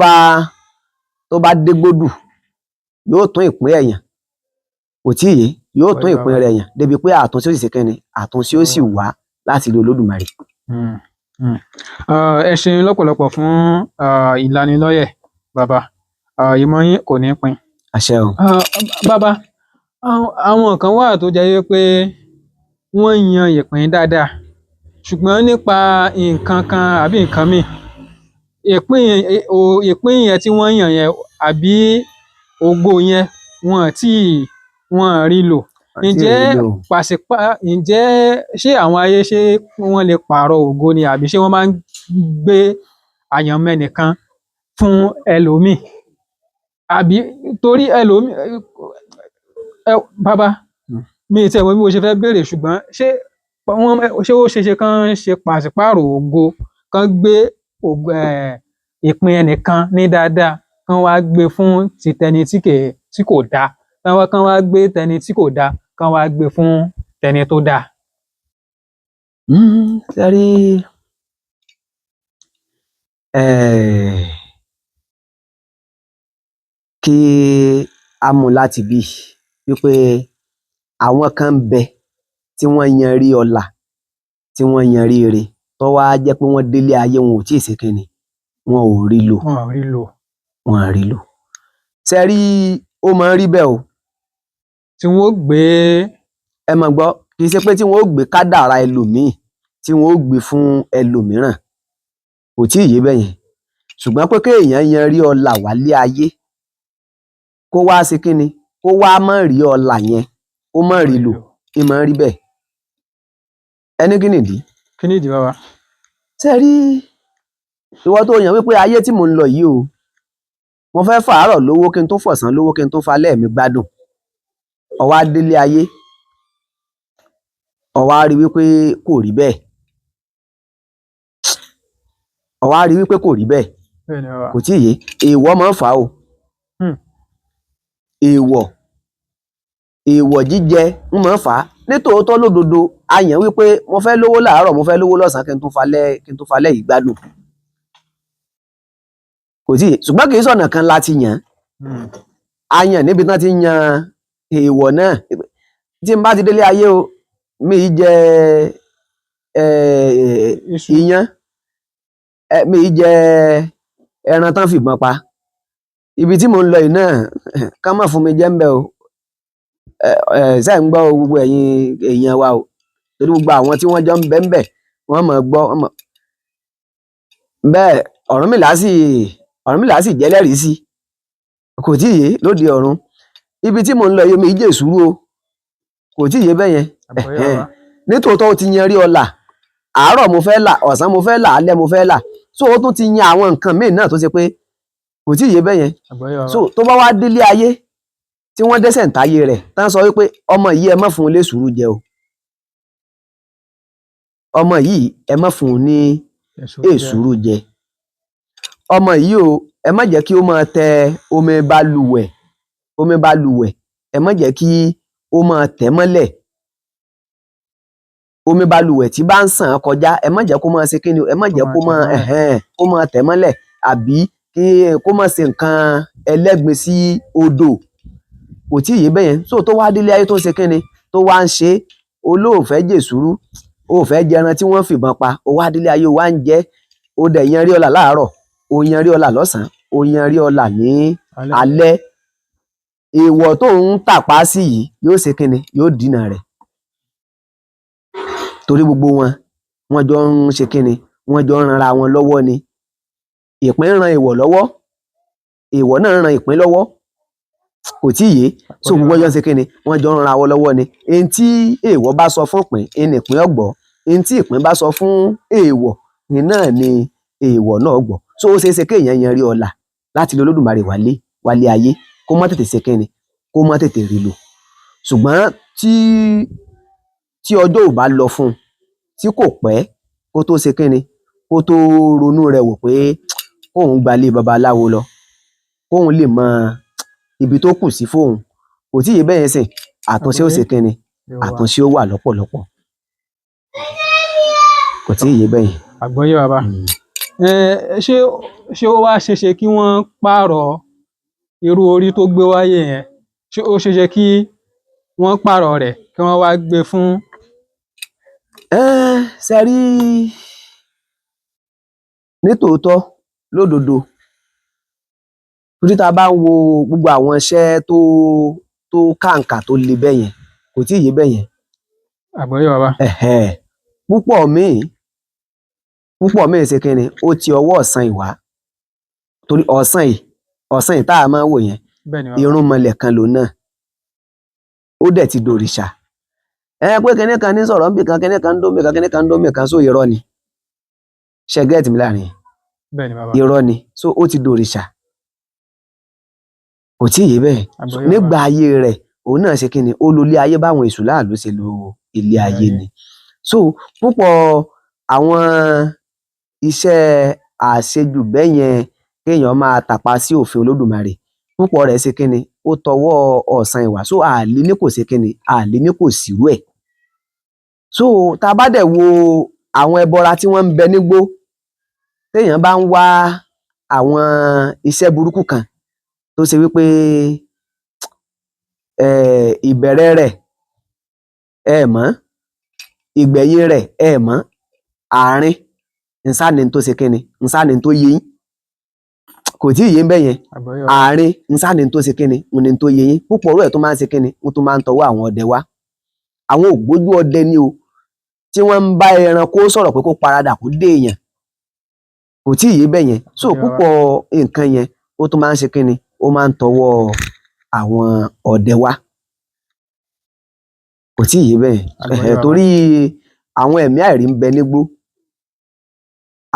bá dégbódù, yóò tún ìpín ẹ̀yàn, kò tí ì yé, yóò tún ìpín rẹ̀ yàn débi pé àtúnṣe ó sì ṣe kíni, àtúnṣe ó sì wá láti ilé Olódùmarè. Ẹ ṣeun lọ́pọ̀lọpọ̀ fún ìlanilọ́yẹ̀ bàbá, ìmọ̀ yín kò ní pin. Àṣẹ o. Bàbá, àwọn kan wà tó jẹ́ pé wọ́n yan ìpín dáadáa, ṣùgbọ́n nípa nǹkan kan àbí nǹkan míì, ìpín yẹn tí wọ́n yàn yẹn àbí ògo yẹn wọ́n rí lò. Ǹjẹ́ ǹjẹ́ ṣé àwọn ayé ṣé wọ́n lè pààrọ̀ ògo ni, àbí ṣé wọ́n máa ń gbé àyànmọ́ ẹnìkan fún ẹlòmíì? Àbí torí ẹlòmíì, bàbá, mi ì tiẹ̀ mọ̀ bí mo ṣe fẹ́ béèrè, ṣùgbọ́n ṣé ó ṣeéṣe kán ṣe pàṣípààrọ̀ ògo, kán gbé ìpín ẹnìkan ní dáadáa, kán wá gbé fún ti tẹni tí kò dáa, kán wá gbé tẹni tí kò dáa, kán wá gbé fún tẹni tó dáa. Ṣé rí, kí a mú láti bí wípé àwọn kan ń bẹ tí wọ́n yan rí ọlá, tí wọ́n yan rí ire, tó wá jẹ́ pé wọ́n délé ayé wọn ò tí ì ṣe kíni, wọn ò rí lò. Wọn ò rí lò. Wọn ò rí lò. Ṣé rí, ó máa ń rí bẹ́ẹ̀ o. Tí wọ́n ó gbé. Ẹ máa gbọ́, kì í ṣe pé tí wọ́n ó gbé kádàrá ẹlòmíì, tí wọ́n ó gbé fún ẹlòmíràn, kò tí ì yé bẹ́ẹ̀ yẹn. Ṣùgbọ́n pé kéèyàn yan rí ọlá wálé ayé, kó wá ṣe kíni, kó wá má rí ọlá yẹn, kó má rí lò, kí má rí bẹ́ẹ̀. Ẹni kí nìdí? Kí nìdí bàbá? Ṣé rí, ìwọ tó yàn wípé ayé tí mò ń lọ yìí o, mo fẹ́ fàárọ̀ lówó kí n tó fọ̀sán lówó kí n tó falẹ̀ mi gbádùn. Ó wá délé ayé, ó wá rí wípé kò rí bẹ́ẹ̀. Ó wá rí wípé kò rí bẹ́ẹ̀. Kò tí ì yé. Èèwọ̀ máa ń fà á o. Èèwọ̀, èèwọ̀ jíjẹ ń máa ń fà á. Nítòótọ́ lódodo, a yàn wípé mo fẹ́ lówó láàárọ̀, mo fẹ́ lówó lọ́sàn-án kí n tó falẹ̀ yìí gbádùn. Kò tí ì yé. Ṣùgbọ́n kì í ṣọ̀nà kan láti yàn. A yàn níbi tí wọ́n ti ń yan èèwọ̀ náà. Tí n bá ti délé ayé o, mi ì jẹ iyán, mi ì jẹ ẹran tán fìbọn pa. Ibi tí mò ń lọ yìí náà, ká má fún mi jẹ ń bẹ o. Ṣé ń gbọ́ gbogbo ẹ̀yin èèyàn wa o. Torí gbogbo àwọn tí wọ́n jọ ń bẹ ń bẹ, wọ́n mọ̀ gbọ́, wọ́n mọ̀. Bẹ́ẹ̀ Ọ̀rúnmìlà sì jẹ́lẹ́rìí sí. Kò tí ì yé lóde ọ̀run. Ibi tí mò ń lọ yìí mi ì jẹ èsúrú o. Kò tí ì yé bẹ́ẹ̀ yẹn. Nítòótọ́ ó ti yan rí ọlá. Àárọ̀ mo fẹ́ là, ọ̀sán mo fẹ́ là, alẹ́ mo fẹ́ là. So ó tún ti yan àwọn nǹkan míì náà tó ṣe pé kò tí ì yé bẹ́ẹ̀ yẹn. So tó bá wá délé ayé tí wọ́n dẹ́sẹ̀ ń táyé rẹ̀, tán sọ wípé ọmọ yìí ẹ má fún un lésùúrù jẹ o. Ọmọ yìí ẹ má fún un ní èsúrú jẹ. Ọmọ yìí o, ẹ má jẹ́ kí ó máa tẹ omi balùwẹ̀, omi balùwẹ̀, ẹ má jẹ́ kí ó máa tẹ̀ mọ́lẹ̀. Omi balùwẹ̀ tí bá ń sàn án kọjá, ẹ má jẹ́ kó máa ṣe kíni o, ẹ má Kó jẹ́ máa kó tẹ̀ máa mọ́lẹ̀. Ẹ̀hẹ́n, kó máa tẹ̀ mọ́lẹ̀ àbí kí kó máa ṣe nǹkan ẹlẹ́gbin sí odò. Kò tí ì yé bẹ́yẹn. So tó wá délé ayé tó ń ṣe kíni, tó wá ń ṣe é, olóòfẹ́ jèsúrú, o ò fẹ́ jẹran tí wọ́n fìbọn pa, o wá délé ayé o wá ń jẹ, o dẹ̀ yan rí ọlà láàárọ̀, o yan rí ọlà lọ́sàn-án, o yan rí ọlà ní Alẹ́. alẹ́. Èèwọ̀ tó ń tàpá sí yìí yóò ṣe kíni, yóò dínà rẹ̀. Torí gbogbo wọn, wọ́n jọ ń ṣe kíni, wọ́n jọ ń ranra wọn lọ́wọ́ ni. Ìpín ń ran èèwọ̀ lọ́wọ́, èèwọ̀ náà ń ran ìpín lọ́wọ́. Kò tí ì yé. So Àgbọ́yé gbogbo wọn jọ bàbá. ń ṣe kíni, wọ́n jọ ń ranra wọn lọ́wọ́ ni. Ẹni tí èèwọ̀ bá sọ fún ìpín, ẹni ìpín ó gbọ́. Ẹni tí ìpín bá sọ fún èèwọ̀, ní náà ni èèwọ̀ náà gbọ́. So ó ṣeé ṣe kéèyàn yan rí ọlà láti lé Olódùmarè wálé, wálé ayé, kó má tètè ṣe kíni, kó má tètè rí lò. Ṣùgbọ́n tí ọjọ́ ò bá lọ fún un, tí kò pẹ́ kó tó ṣe kíni, kó tó ronú rẹ̀ wò pé kóun gbalé babaláwo lọ, kóun lè mọ ibi tó kù sí fóun. Kò tí ì yé bẹ́yẹn sìn. Àtúnṣe ó Àgbọ́yé ṣe kíni, yóò wà. àtúnṣe ó wà lọ́pọ̀lọpọ̀. Kò tí ì yé bẹ́yẹn. Àgbọ́yé bàbá. Ṣé ó wá ṣeéṣe kí wọ́n pààrọ̀ irú orí tó gbé wáyé yẹn? Ṣé ó ṣeéṣe kí wọ́n pààrọ̀ rẹ̀ kí wọ́n wá gbé fún Ṣe rí, nítòótọ́ lódodo, torí tá a bá ń wo gbogbo àwọn iṣẹ́ tó kàǹkà tó le bẹ́yẹn, kò tí ì yé bẹ́yẹn. Àgbọ́yé bàbá. Ẹ̀hẹ́n. Púpọ̀ míì ṣe kíni, ó ti ọwọ́ ọ̀sán ìwá. Torí ọ̀sán yìí tá a máa ń wò yẹn, Bẹ́ẹ̀ ni bàbá. irúnmọlẹ̀ kan lòun náà. Ó dẹ̀ ti dòrìṣà. Ẹ pé kinní kan ní sọ̀rọ̀ níbì kan, kinní kan ń dún níbì kan, kinní kan ń dún níbì kan, so irọ́ ni. Ṣé ẹ get mi láàrin yẹn? Bẹ́ẹ̀ ni bàbá. Irọ́ ni. So ó ti dòrìṣà. Kò tí ì yé bẹ́ẹ̀. Àgbọ́yé bàbá. Nígbà ayé rẹ̀, òun náà ṣe kíni, ó lo ilé ayé báwọn èṣù láàlú ṣe lo ilé ayé ayé. ni. So púpọ̀ àwọn iṣẹ́ àṣejù bẹ́yẹn kéèyàn máa tàpá sí òfin Olódùmarè, púpọ̀ rẹ̀ ṣe kíni, ó tọwọ́ ọ̀sán ìwà. So àlè ní kò ṣe kíni, àlè ní kò sírú ẹ̀. So tá a bá dẹ̀ wo àwọn ẹbọra tí wọ́n ń bẹ nígbó, téèyàn bá ń wá àwọn iṣẹ́ burúkú kan tó ṣe wípé ìbẹ̀rẹ̀ rẹ̀ ẹ mọ̀, ìgbẹ̀yìn rẹ̀ ẹ mọ̀, àárín nsá ni tó ṣe kíni, nsá ni tó yé yín. Kò tí ì yé ń bẹ́yẹn. Àgbọ́yé bàbá. Àárín nsá ni tó ṣe kíni, ní tó yé yín. Púpọ̀ irú ẹ̀ tó máa ń ṣe kíni, ó tún máa ń tọwọ́ àwọn ọdẹ wá. Àwọn ògbójú ọdẹ ni o, tí wọ́n ń bá ẹranko sọ̀rọ̀ pé kó paradà kó dé èèyàn. Kò tí ì yé bẹ́yẹn. So Àgbọ́yé bàbá. púpọ̀ nǹkan yẹn ó tún máa ń ṣe kíni, ó máa ń tọwọ́ àwọn ọdẹ wá. Kò tí ì yé bẹ́yẹn. Àgbọ́yé Ẹ̀hẹ̀, bàbá. torí àwọn ẹ̀mí àìrí ń bẹ nígbó.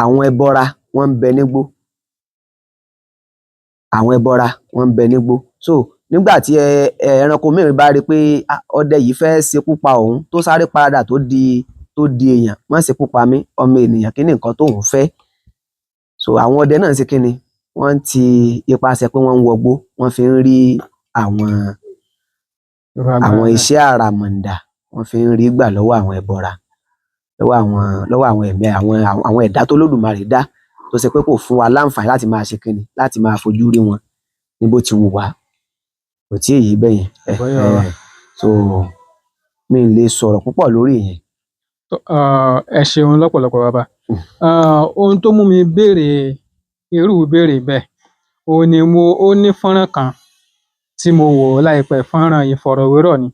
Àwọn ẹbọra wọ́n ń bẹ nígbó. Àwọn ẹbọra wọ́n ń bẹ nígbó. So nígbà tí ẹranko mìíràn bá rí pé ọdẹ yìí fẹ́ ṣekú pa òun, tó sáré paradà tó di èèyàn, má ṣekú pa mí, ọmọ ènìyàn, kí ni nǹkan tóun fẹ́? So àwọn ọdẹ náà ń ṣe kíni, wọ́n ti ipasẹ̀ pé wọ́n ń wọgbó, wọ́n fi ń rí àwọn Irú agbára àwọn bẹ́ẹ̀. iṣẹ́ àràmọ̀ǹdà, wọ́n fi ń rí gbà lọ́wọ́ àwọn ẹbọra, lọ́wọ́ àwọn ẹ̀mí, àwọn ẹ̀dá tó Olódùmarè dá, tó ṣe pé kò fún wa láǹfààní láti máa ṣe kíni, láti máa fojú rí wọn ní bó ti wù wá. Kò tí ì yé bẹ́yẹn. Àgbọ́yé bàbá. Ẹ̀hẹ́n. So mi ò lè sọ̀rọ̀ púpọ̀ lórí ìyẹn. Ẹ ṣeun lọ́pọ̀lọpọ̀ bàbá. Ohun tó mú mi béèrè irú ìbéèrè bẹ́ẹ̀, òun ni ó ní fọ́nrán kan tí mo wò láìpẹ́, fọ́nrán ìfọ̀rọ̀wérọ̀ ni.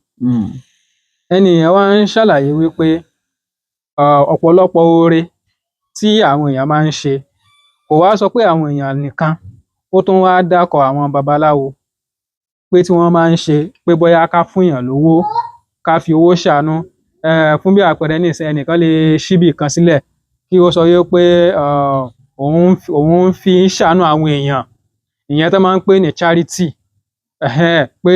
Ẹni yẹn wá ń ṣàlàyé wípé ọ̀pọ̀lọpọ̀ oore tí àwọn èèyàn máa ń ṣe, kò wá sọ pé àwọn èèyàn nìkan, ó tún wá dákọ̀ àwọn babaláwo pé tí wọ́n máa ń ṣe pé bóyá ká fún èèyàn lówó, ká fi owó ṣàánú. Fún bí àpẹẹrẹ nísìnyí, ẹnìkan lè ṣíbì kan sílẹ̀ kí ó sọ wípé òun fi ń ṣàánú àwọn èèyàn, ìyẹn tó máa ń pè ní charity, pé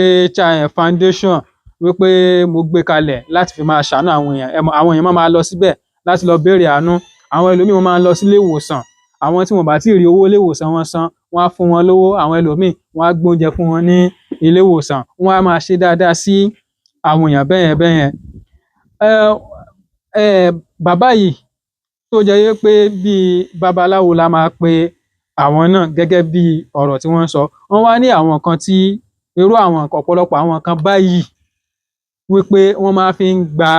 foundation, wípé mo gbé kalẹ̀ láti fi máa ṣàánú àwọn èèyàn. Ẹ mọ̀, àwọn èèyàn máa máa lọ síbẹ̀ láti lọ béèrè àánú. Àwọn ẹlòmíì wọ́n máa ń lọ sílé ìwòsàn, àwọn tí wọn bá tí ì rí owó ilé ìwòsàn wọn san, wọ́n á fún wọn lówó. Àwọn ẹlòmíì wọ́n á gbóúnjẹ fún wọn ní ilé ìwòsàn, wọ́n á máa ṣe dáadáa sí àwọn èèyàn bẹ́yẹn bẹ́yẹn. Bàbá yìí tó jẹ́ wípé bíi babaláwo la máa pe àwọn náà gẹ́gẹ́ bí ọ̀rọ̀ tí wọ́n ń sọ. Wọ́n wá ní àwọn nǹkan tí irú àwọn ọ̀pọ̀lọpọ̀ àwọn nǹkan báyìí wípé wọ́n máa fi ń gba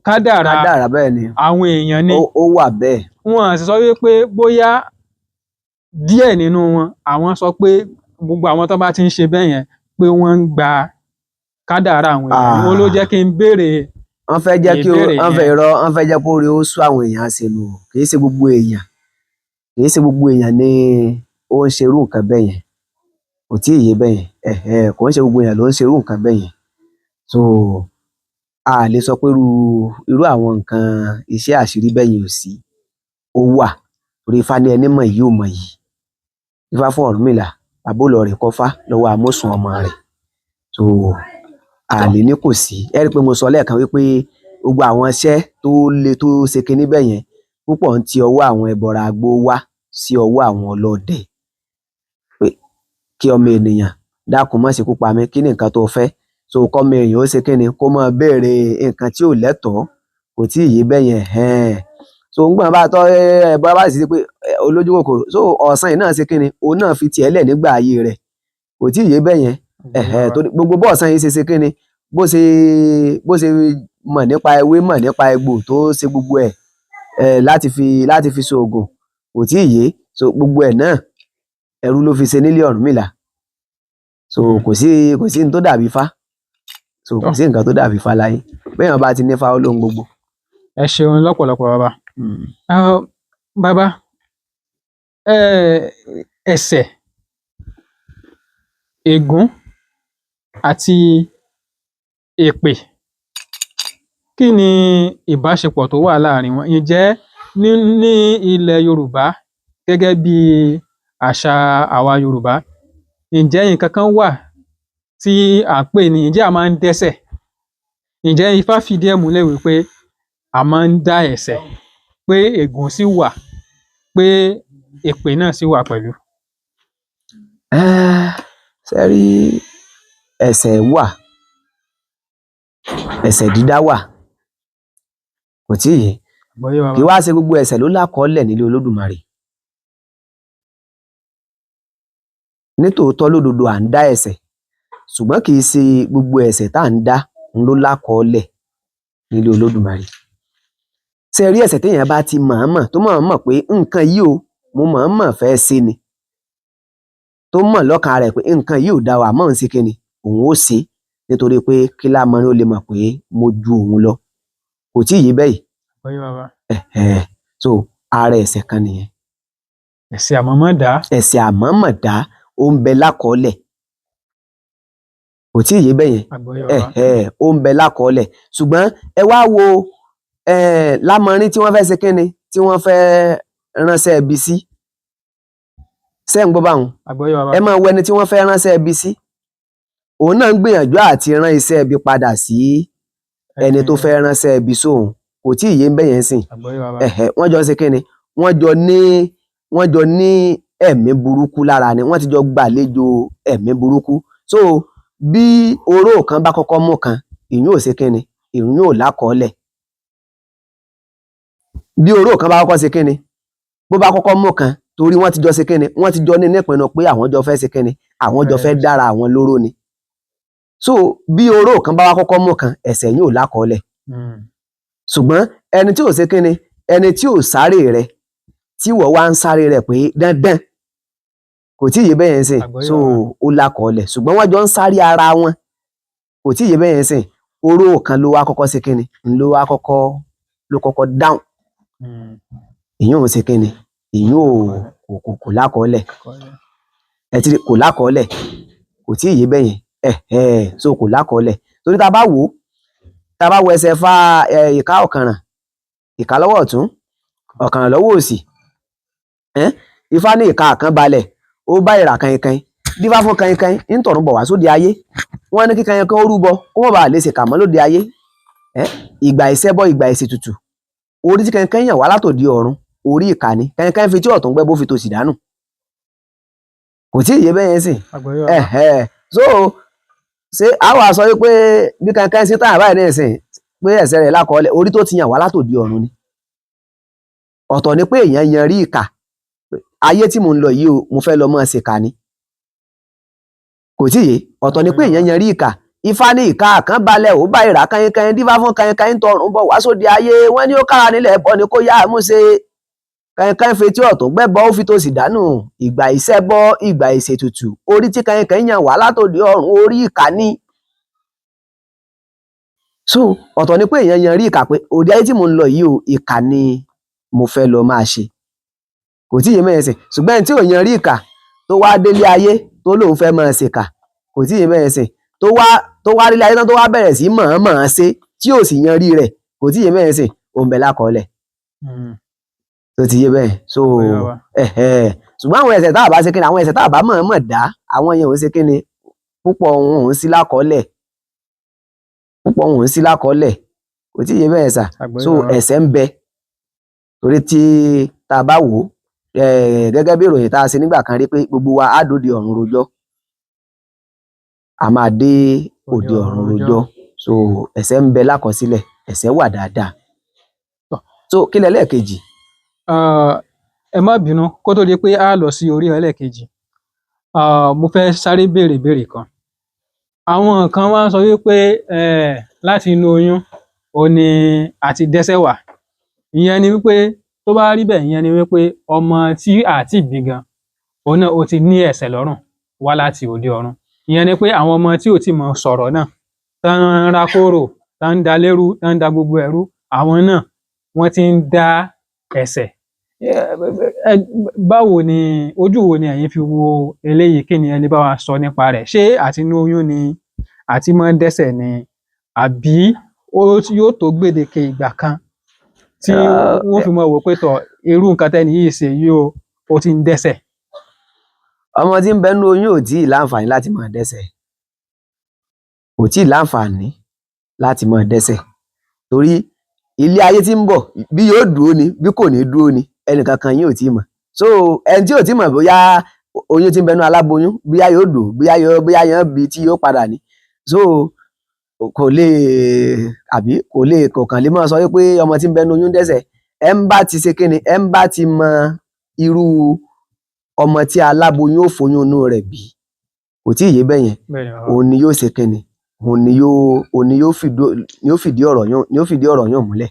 kádàrá Kádàrá, bẹ́ẹ̀ ni. àwọn èèyàn ni. Ó wà bẹ́ẹ̀. Wọn sì sọ wípé bóyá díẹ̀ nínú wọn, àwọn sọ pé gbogbo àwọn tó bá ti ń ṣe bẹ́ẹ̀ yẹn pé wọ́n ń gba kádàrá àwọn èèyàn ni. Ó ló jẹ́ kí n béèrè Wọ́n fẹ́ jẹ́ kí ó ìbéèrè wọ́n fẹ́ yẹn. irọ́, wọ́n fẹ́ jẹ́ kó rí ó sú àwọn èèyàn ṣe nù. Kì í ṣe gbogbo èèyàn, kì í ṣe gbogbo èèyàn ni ó ń ṣerú nǹkan bẹ́ẹ̀ yẹn. Kò tí ì yé bẹ́ẹ̀ yẹn. Ẹ̀hẹ̀, kò ń ṣe gbogbo èèyàn ló ń ṣerú nǹkan bẹ́ẹ̀ yẹn. So a lè sọ pé irú àwọn nǹkan iṣẹ́ àṣírí bẹ́ẹ̀ yẹn ò sí. Ó wà. Torí Ifá ní ẹni mọ̀ yìí ò mọ̀ yìí. Ifá fún Ọ̀rúnmìlà, bàbá ò lọ rè kọ́fá lọ́wọ́ amósùn ọmọ rẹ̀. So a lè ní kò sí. Ẹ rí i pé mo sọ lẹ́ẹ̀kan wípé gbogbo àwọn iṣẹ́ tó le tó ṣe kinní bẹ́ẹ̀ yẹn púpọ̀ ń ti ọwọ́ àwọn ẹbọra agbó wá sí ọwọ́ àwọn ọlọ́dẹ. Pé kí ọmọ ènìyàn dákun má ṣekú pa mí, kí ni nǹkan tó fẹ́? So kọ́mọ èèyàn ó ṣe kíni, kó máa béèrè nǹkan tí ò lẹ́tọ̀ọ́, kò tí ì yé bẹ́ẹ̀ yẹn. Ẹ̀hẹ́n. So ńgbà bá tọ́ ẹbọra bá sì ṣe pé olójú kòkòrò. So ọ̀sán yìí náà ṣe kíni, òun náà fi tiẹ̀ lẹ̀ nígbà ayé rẹ̀. Kò tí ì yé bẹ́ẹ̀ yẹn. Ẹ̀hẹ́n, torí gbogbo bó ọ̀sán yìí ṣe ṣe kíni, bó ṣe mọ̀ nípa ewé, mọ̀ nípa egbò tó ṣe gbogbo ẹ̀ láti fi ṣoògùn, kò tí ì yé. So gbogbo ẹ̀ náà ẹrú ló fi ṣe nílé Ọ̀rúnmìlà. So kò sí ní tó dàbí Ifá. So kò sí nǹkan tó dàbí Ifá láyé. Béèyàn bá ti ní Ifá, ó lóhun gbogbo. Ẹ ṣeun lọ́pọ̀lọpọ̀ bàbá. Bàbá, ẹ̀ṣẹ̀, ègún àti èpè, kí ni ìbáṣepọ̀ tó wà láàrin wọn? Ǹjẹ́ ní ilẹ̀ Yorùbá gẹ́gẹ́ bí àṣà àwa Yorùbá, ǹjẹ́ nǹkan kan wà tí à ń pè ní, ǹjẹ́ a máa ń dẹ́ṣẹ̀? Ǹjẹ́ Ifá fìdí ẹ̀ múlẹ̀ wípé a máa ń dá ẹ̀ṣẹ̀, pé ègún sì wà, pé èpè náà sì wà pẹ̀lú? Ṣé rí, ẹ̀ṣẹ̀ wà, ẹ̀ṣẹ̀ dídá wà, kò tí ì yé. Kì í wá ṣe gbogbo ẹ̀ṣẹ̀ ló lákọọ́lẹ̀ nílé Olódùmarè. Nítòótọ́ lódodo à ń dá ẹ̀ṣẹ̀, ṣùgbọ́n kì í ṣe gbogbo ẹ̀ṣẹ̀ tá à ń dá ló lákọọ́lẹ̀ nílé Olódùmarè. Ṣé rí ẹ̀ṣẹ̀ téèyàn bá ti mọ̀ọ́mọ̀ tó mọ̀ọ́mọ̀ pé nǹkan yìí o, mo mọ̀ọ́mọ̀ fẹ́ ṣe ni, tó mọ̀ lọ́kàn rẹ̀ pé nǹkan yìí ò dá o, àmọ́ òun ṣe kíni, òun ó ṣe nítorí pé kí lámọrin ó lè mọ̀ pé mo ju òun lọ. Kò tí ì yé bẹ́ẹ̀ yìí. So ara ẹ̀ṣẹ̀ kan nìyẹn. Ẹ̀ṣẹ̀ àmọ̀mọ̀ dá. Ẹ̀ṣẹ̀ àmọ̀mọ̀ dá ó ń bẹ lákọọ́lẹ̀. Kò tí ì yé bẹ́ẹ̀ yẹn. Ó ń bẹ lákọọ́lẹ̀. Ṣùgbọ́n ẹ wá wo lámọrin tí wọ́n fẹ́ ṣe kíni, tí wọ́n fẹ́ ránṣẹ́ ẹbí sí. Ṣé ń gbọ́ báwọn? Ẹ máa wo ẹni tí wọ́n fẹ́ ránṣẹ́ ẹbí sí. Òun náà ń gbìyànjú àti rán iṣẹ́ ẹbí padà sí ẹni tó fẹ́ ránṣẹ́ ẹbí sóun. Kò tí ì yé bẹ́ẹ̀ yẹn sìn. Wọ́n jọ ń ṣe kíni, wọ́n jọ ní ẹ̀mí burúkú lára ni, wọ́n ti jọ gbàlejò ẹ̀mí burúkú. So bí oró kan bá kọ́kọ́ mú kan, ìyún ò ṣe kíni, ìyún ò lákọọ́lẹ̀. Bí oró kan bá kọ́kọ́ ṣe kíni, bó bá kọ́kọ́ mú kan, torí wọ́n ti jọ ṣe kíni, wọ́n ti jọ ní nípinnu pé àwọn jọ fẹ́ ṣe kíni, àwọn jọ fẹ́ dára àwọn lóró ni. So bí oró kan bá wá kọ́kọ́ mú kan, ẹ̀ṣẹ̀ yìí ò lákọọ́lẹ̀. Ṣùgbọ́n ẹni tí ò ṣe kíni, ẹni tí ò sáré rẹ̀, tí wọ́n wá ń sáré rẹ̀ pé dandan, kò tí ì yé bẹ́ẹ̀ yẹn sìn. So ó lákọọ́lẹ̀. Ṣùgbọ́n wọ́n jọ ń sáré ara wọn, kò tí ì yé bẹ́ẹ̀ yẹn sìn. Oró kan ló wá kọ́kọ́ ṣe kíni, ló wá kọ́kọ́, ló kọ́kọ́ dáhùn. Ìyún ò ṣe kíni, ìyún ò kò lákọọ́lẹ̀. Ẹ ti rí, kò lákọọ́lẹ̀, kò tí ì yé bẹ́ẹ̀ yẹn. So kò lákọọ́lẹ̀. Torí tá a bá wò ó, tá a bá wo ẹsẹ̀ fa ìka ọ̀kànràn, ìka lọ́wọ́ ọ̀tún, ọ̀kànràn lọ́wọ́ òsì. Ifá ní ìka kan balẹ̀, ó bá ìrà kankan, dífá fún kankan, ń tọ̀run bọ̀ wá sóde ayé. Wọ́n ní kí kankan ó rúbọ, kó má bàa lè ṣèkà mọ́ lóde ayé. Ìgbà ìṣẹ́bọ, ìgbà ìṣètùtù. Orí tí kankan yàn wá látòdì ọ̀run, orí ìka ni. Kankan fi tí ọ̀tún gbẹ́ bó fi tòsì dànù. Kò tí ì yé bẹ́ẹ̀ yẹn sìn. So ṣé a wà sọ wípé bí kankan ṣe tàn báyìí ní ìsìn, Pé ẹ̀ṣẹ̀ rẹ̀ lákọọ́lẹ̀, orí tó ti yàn wá látòdì ọ̀run ni. Ọ̀tọ̀ ni pé èèyàn yan rí ìkà. Ayé tí mò ń lọ yìí o, mo fẹ́ lọ mọ́ ṣèkà ni. Kò tí yé. Ọ̀tọ̀ ni pé èèyàn yan rí ìkà. Ifá ní ìka kan balẹ̀, ó bá ìrà kányínkányín, dífá fún kányínkányín tọrùn bọ̀ wá sóde ayé. Wọ́n ní ó kára nílẹ̀ bọ́ ni kó yá a mú ṣe. Kányínkányín fetí ọ̀tún gbẹ́bọ, ó fi tòsì dànù. Ìgbà ìṣẹ́bọ, ìgbà ìṣètùtù. Orí tí kányínkányín yàn wá látòdì ọ̀run, orí ìkà ni. So ọ̀tọ̀ ni pé èèyàn yan rí ìkà pé òde ayé tí mò ń lọ yìí o, ìkà ni mo fẹ́ lọ máa ṣe. Kò tí yé mẹ́yẹn sìn. Ṣùgbọ́n ẹni tí ò yan rí ìkà tó wá délé ayé tó lóun fẹ́ máa ṣèkà, kò tí yé mẹ́yẹn sìn, tó wá délé ayé tán, tó wá bẹ̀rẹ̀ sí mọ̀ọ́mọ̀ ṣe tí ò sì yan rí rẹ̀, kò tí yé mẹ́yẹn sìn, òun bẹ̀ lákọọ́lẹ̀. Tó ti yé bẹ́ẹ̀. So Ó yé wa. Ẹ̀hẹ̀. Ṣùgbọ́n àwọn ẹ̀ṣẹ̀ tá a bá ṣe kíni, àwọn ẹ̀ṣẹ̀ tá a bá mọ̀ọ́mọ̀ dá, àwọn yẹn ò ń ṣe kíni, púpọ̀ wọn ò ń sí lákọọ́lẹ̀, púpọ̀ wọn ò ń sí lákọọ́lẹ̀. Kò tí yé bẹ́ẹ̀ sà. Àgbọ́yé So bàbá. ẹ̀ṣẹ̀ ń bẹ, torí tí tá a bá wò ó, gẹ́gẹ́ bí ìròyìn tá a ṣe nígbà kan rí pé gbogbo wa á dòde ọ̀run rojọ́, a máa dé òde ọ̀run rojọ́. So ẹ̀ṣẹ̀ ń bẹ lákọsílẹ̀, ẹ̀ṣẹ̀ wà dáadáa. So kí lẹ́lẹ́kejì? Ah, ẹ má bínú, kó tó di pé a lọ sí orí ẹlẹ́ẹ̀kejì, ah, mo fẹ́ sáré béèrè ìbéèrè kan. Àwọn kan wá ń sọ wípé láti inú oyún òun ni a ti dẹ́ṣẹ̀ wá. Ìyẹn ni wípé tó bá rí bẹ́ẹ̀, ìyẹn ni wípé ọmọ tí a ti bí gan, òun náà ó ti ní ẹ̀ṣẹ̀ lọ́rùn wá láti òde ọ̀run. Ìyẹn ni pé àwọn ọmọ tí ò tí mọ sọ̀rọ̀ náà, tán ń rákòrò, tán ń da lérú, tán ń da gbogbo ẹ̀rú, àwọn náà wọ́n ti ń dá ẹ̀ṣẹ̀. Báwo ni, ojú wo ni ẹ̀yin fi wo eléyìí? Kí ni ẹ lè bá wa sọ nípa rẹ̀? Ṣé àti inú oyún ni àti máa ń dẹ́ṣẹ̀ ni, àbí ó yóò tó gbèdéke ìgbà kan tí wọ́n fi máa wò pé tọ̀, irú nǹkan tẹ́ni yìí ṣe yìí o, ó ti ń dẹ́ṣẹ̀? Ọmọ tí ń bẹ nínú oyún ò tí ì láǹfààní láti máa dẹ́ṣẹ̀, kò tí ì láǹfààní láti máa dẹ́ṣẹ̀, torí ilé ayé tí ń bọ̀, bí yóò dúró ni bí kò ní dúró ni, ẹnìkankan yín ò tí ì mọ̀. So ẹni tí ò tí ì mọ̀ bóyá oyún tí ń bẹ nínú aláboyún, bóyá yóò dùn, bóyá yóò bí tí yóò padà ní, so kò lè, àbí kò lè, kò kàn lè máa sọ wípé ọmọ tí ń bẹ nínú oyún dẹ́ṣẹ̀. Ẹ ń bá ti ṣe kíni, ẹ ń bá ti mọ irú ọmọ tí aláboyún ó foyún inú rẹ̀ bí, kò tí ì yé bẹ́yẹn? Bẹ́ẹ̀ ni, bàbá. Òun ni yóò ṣe kíni, òun ni yóò fìdí ọ̀rọ̀ yóò múlẹ̀.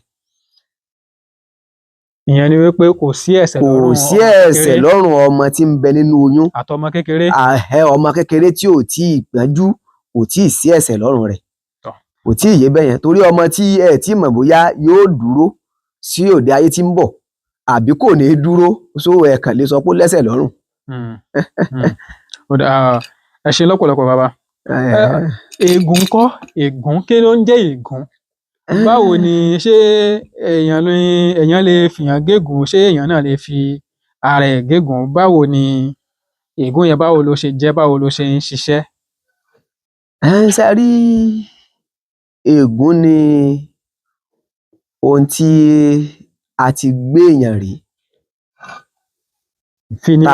Ìyẹn ni wípé kò sí ẹ̀ṣẹ̀ Kò lọ́rùn sí ọmọ ẹ̀ṣẹ̀ kékeré lọ́rùn ọmọ tí ń bẹ nínú oyún. Àtọmọ kékeré. Àhẹ, ọmọ kékeré tí ò tí ì gbọ́njú, kò tí ì sí ẹ̀ṣẹ̀ lọ́rùn rẹ̀. Tọ́. Kò tí ì yé bẹ́yẹn, torí ọmọ tí ẹ tí mọ̀ bóyá yóò dúró sí òde ayé tí ń bọ̀ àbí kò ní dúró, so ẹ kàn lè sọ pé ó lẹ́ṣẹ̀ lọ́rùn. Ó dáa, ẹ ṣé lọ́pọ̀lọpọ̀, bàbá. Ègún ńkọ́? Ègún, kí ló ń jẹ́ ègún? Báwo ni, ṣé èèyàn lè fìyàn gégùn? Ṣé èèyàn náà lè fi ara ẹ̀ gégùn? Báwo ni ègún yẹn, báwo ló ṣe jẹ́? Báwo ló ṣe ń ṣiṣẹ́? Ẹ ń ṣe rí, ègún ni ohun tí a ti gbé èèyàn rí Fi ní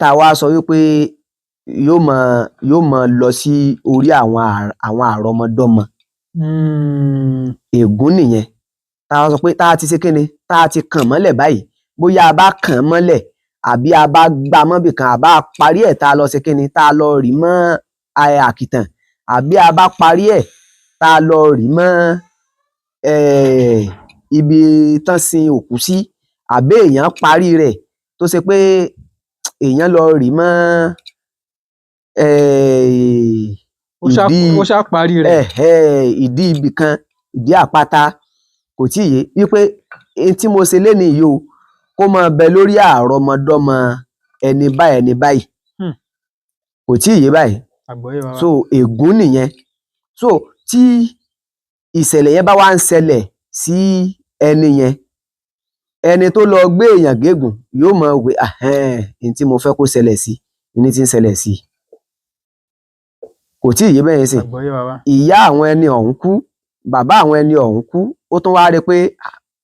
tá a wá sọ wípé yóò máa lọ sí orí àwọn àrọmọdọ́mọ. Ègún nìyẹn tá a sọ pé tá a ti ṣe kíni, tá a ti kàn mọ́lẹ̀ báyìí, bóyá a bá kàn án mọ́lẹ̀ àbí a bá gbá mọ́bì kan, àbá parí ẹ̀, tá a lọ ṣe kíni, tá a lọ rì mọ́ àkìtàn, àbí a bá parí ẹ̀, tá a lọ rì mọ́ ibi tán sin òkú sí, àbí èèyàn parí rẹ̀ tó ṣe pé èèyàn lọ rì mọ́ ìdí Ó ṣá parí rẹ̀. Ẹ̀hẹ́, ìdí ibì kan, ìdí àpáta, kò tí ì yé wípé n tí mo ṣe lénìí yìí o, kó máa bẹ lórí àrọmọdọ́mọ ẹni báyìí, ẹni báyìí. Kò tí ì yé báyìí? Àgbọ́yé, bàbá. So ègún nìyẹn. So tí ìṣẹ̀lẹ̀ yẹn bá wá ń ṣẹlẹ̀ sí ẹni yẹn, ẹni tó lọ gbé èèyàn gégùn yóò mọ̀ wí ahẹ́n, n tí mo fẹ́ kó ṣẹlẹ̀ sí ní tí ń ṣẹlẹ̀ sí. Kò tí ì yé bẹ́ẹ̀ yẹn sìn? Àgbọ́yé, bàbá. Ìyá àwọn ẹni ọ̀hún kú, bàbá àwọn ẹni ọ̀hún kú, ó tún wá rí pé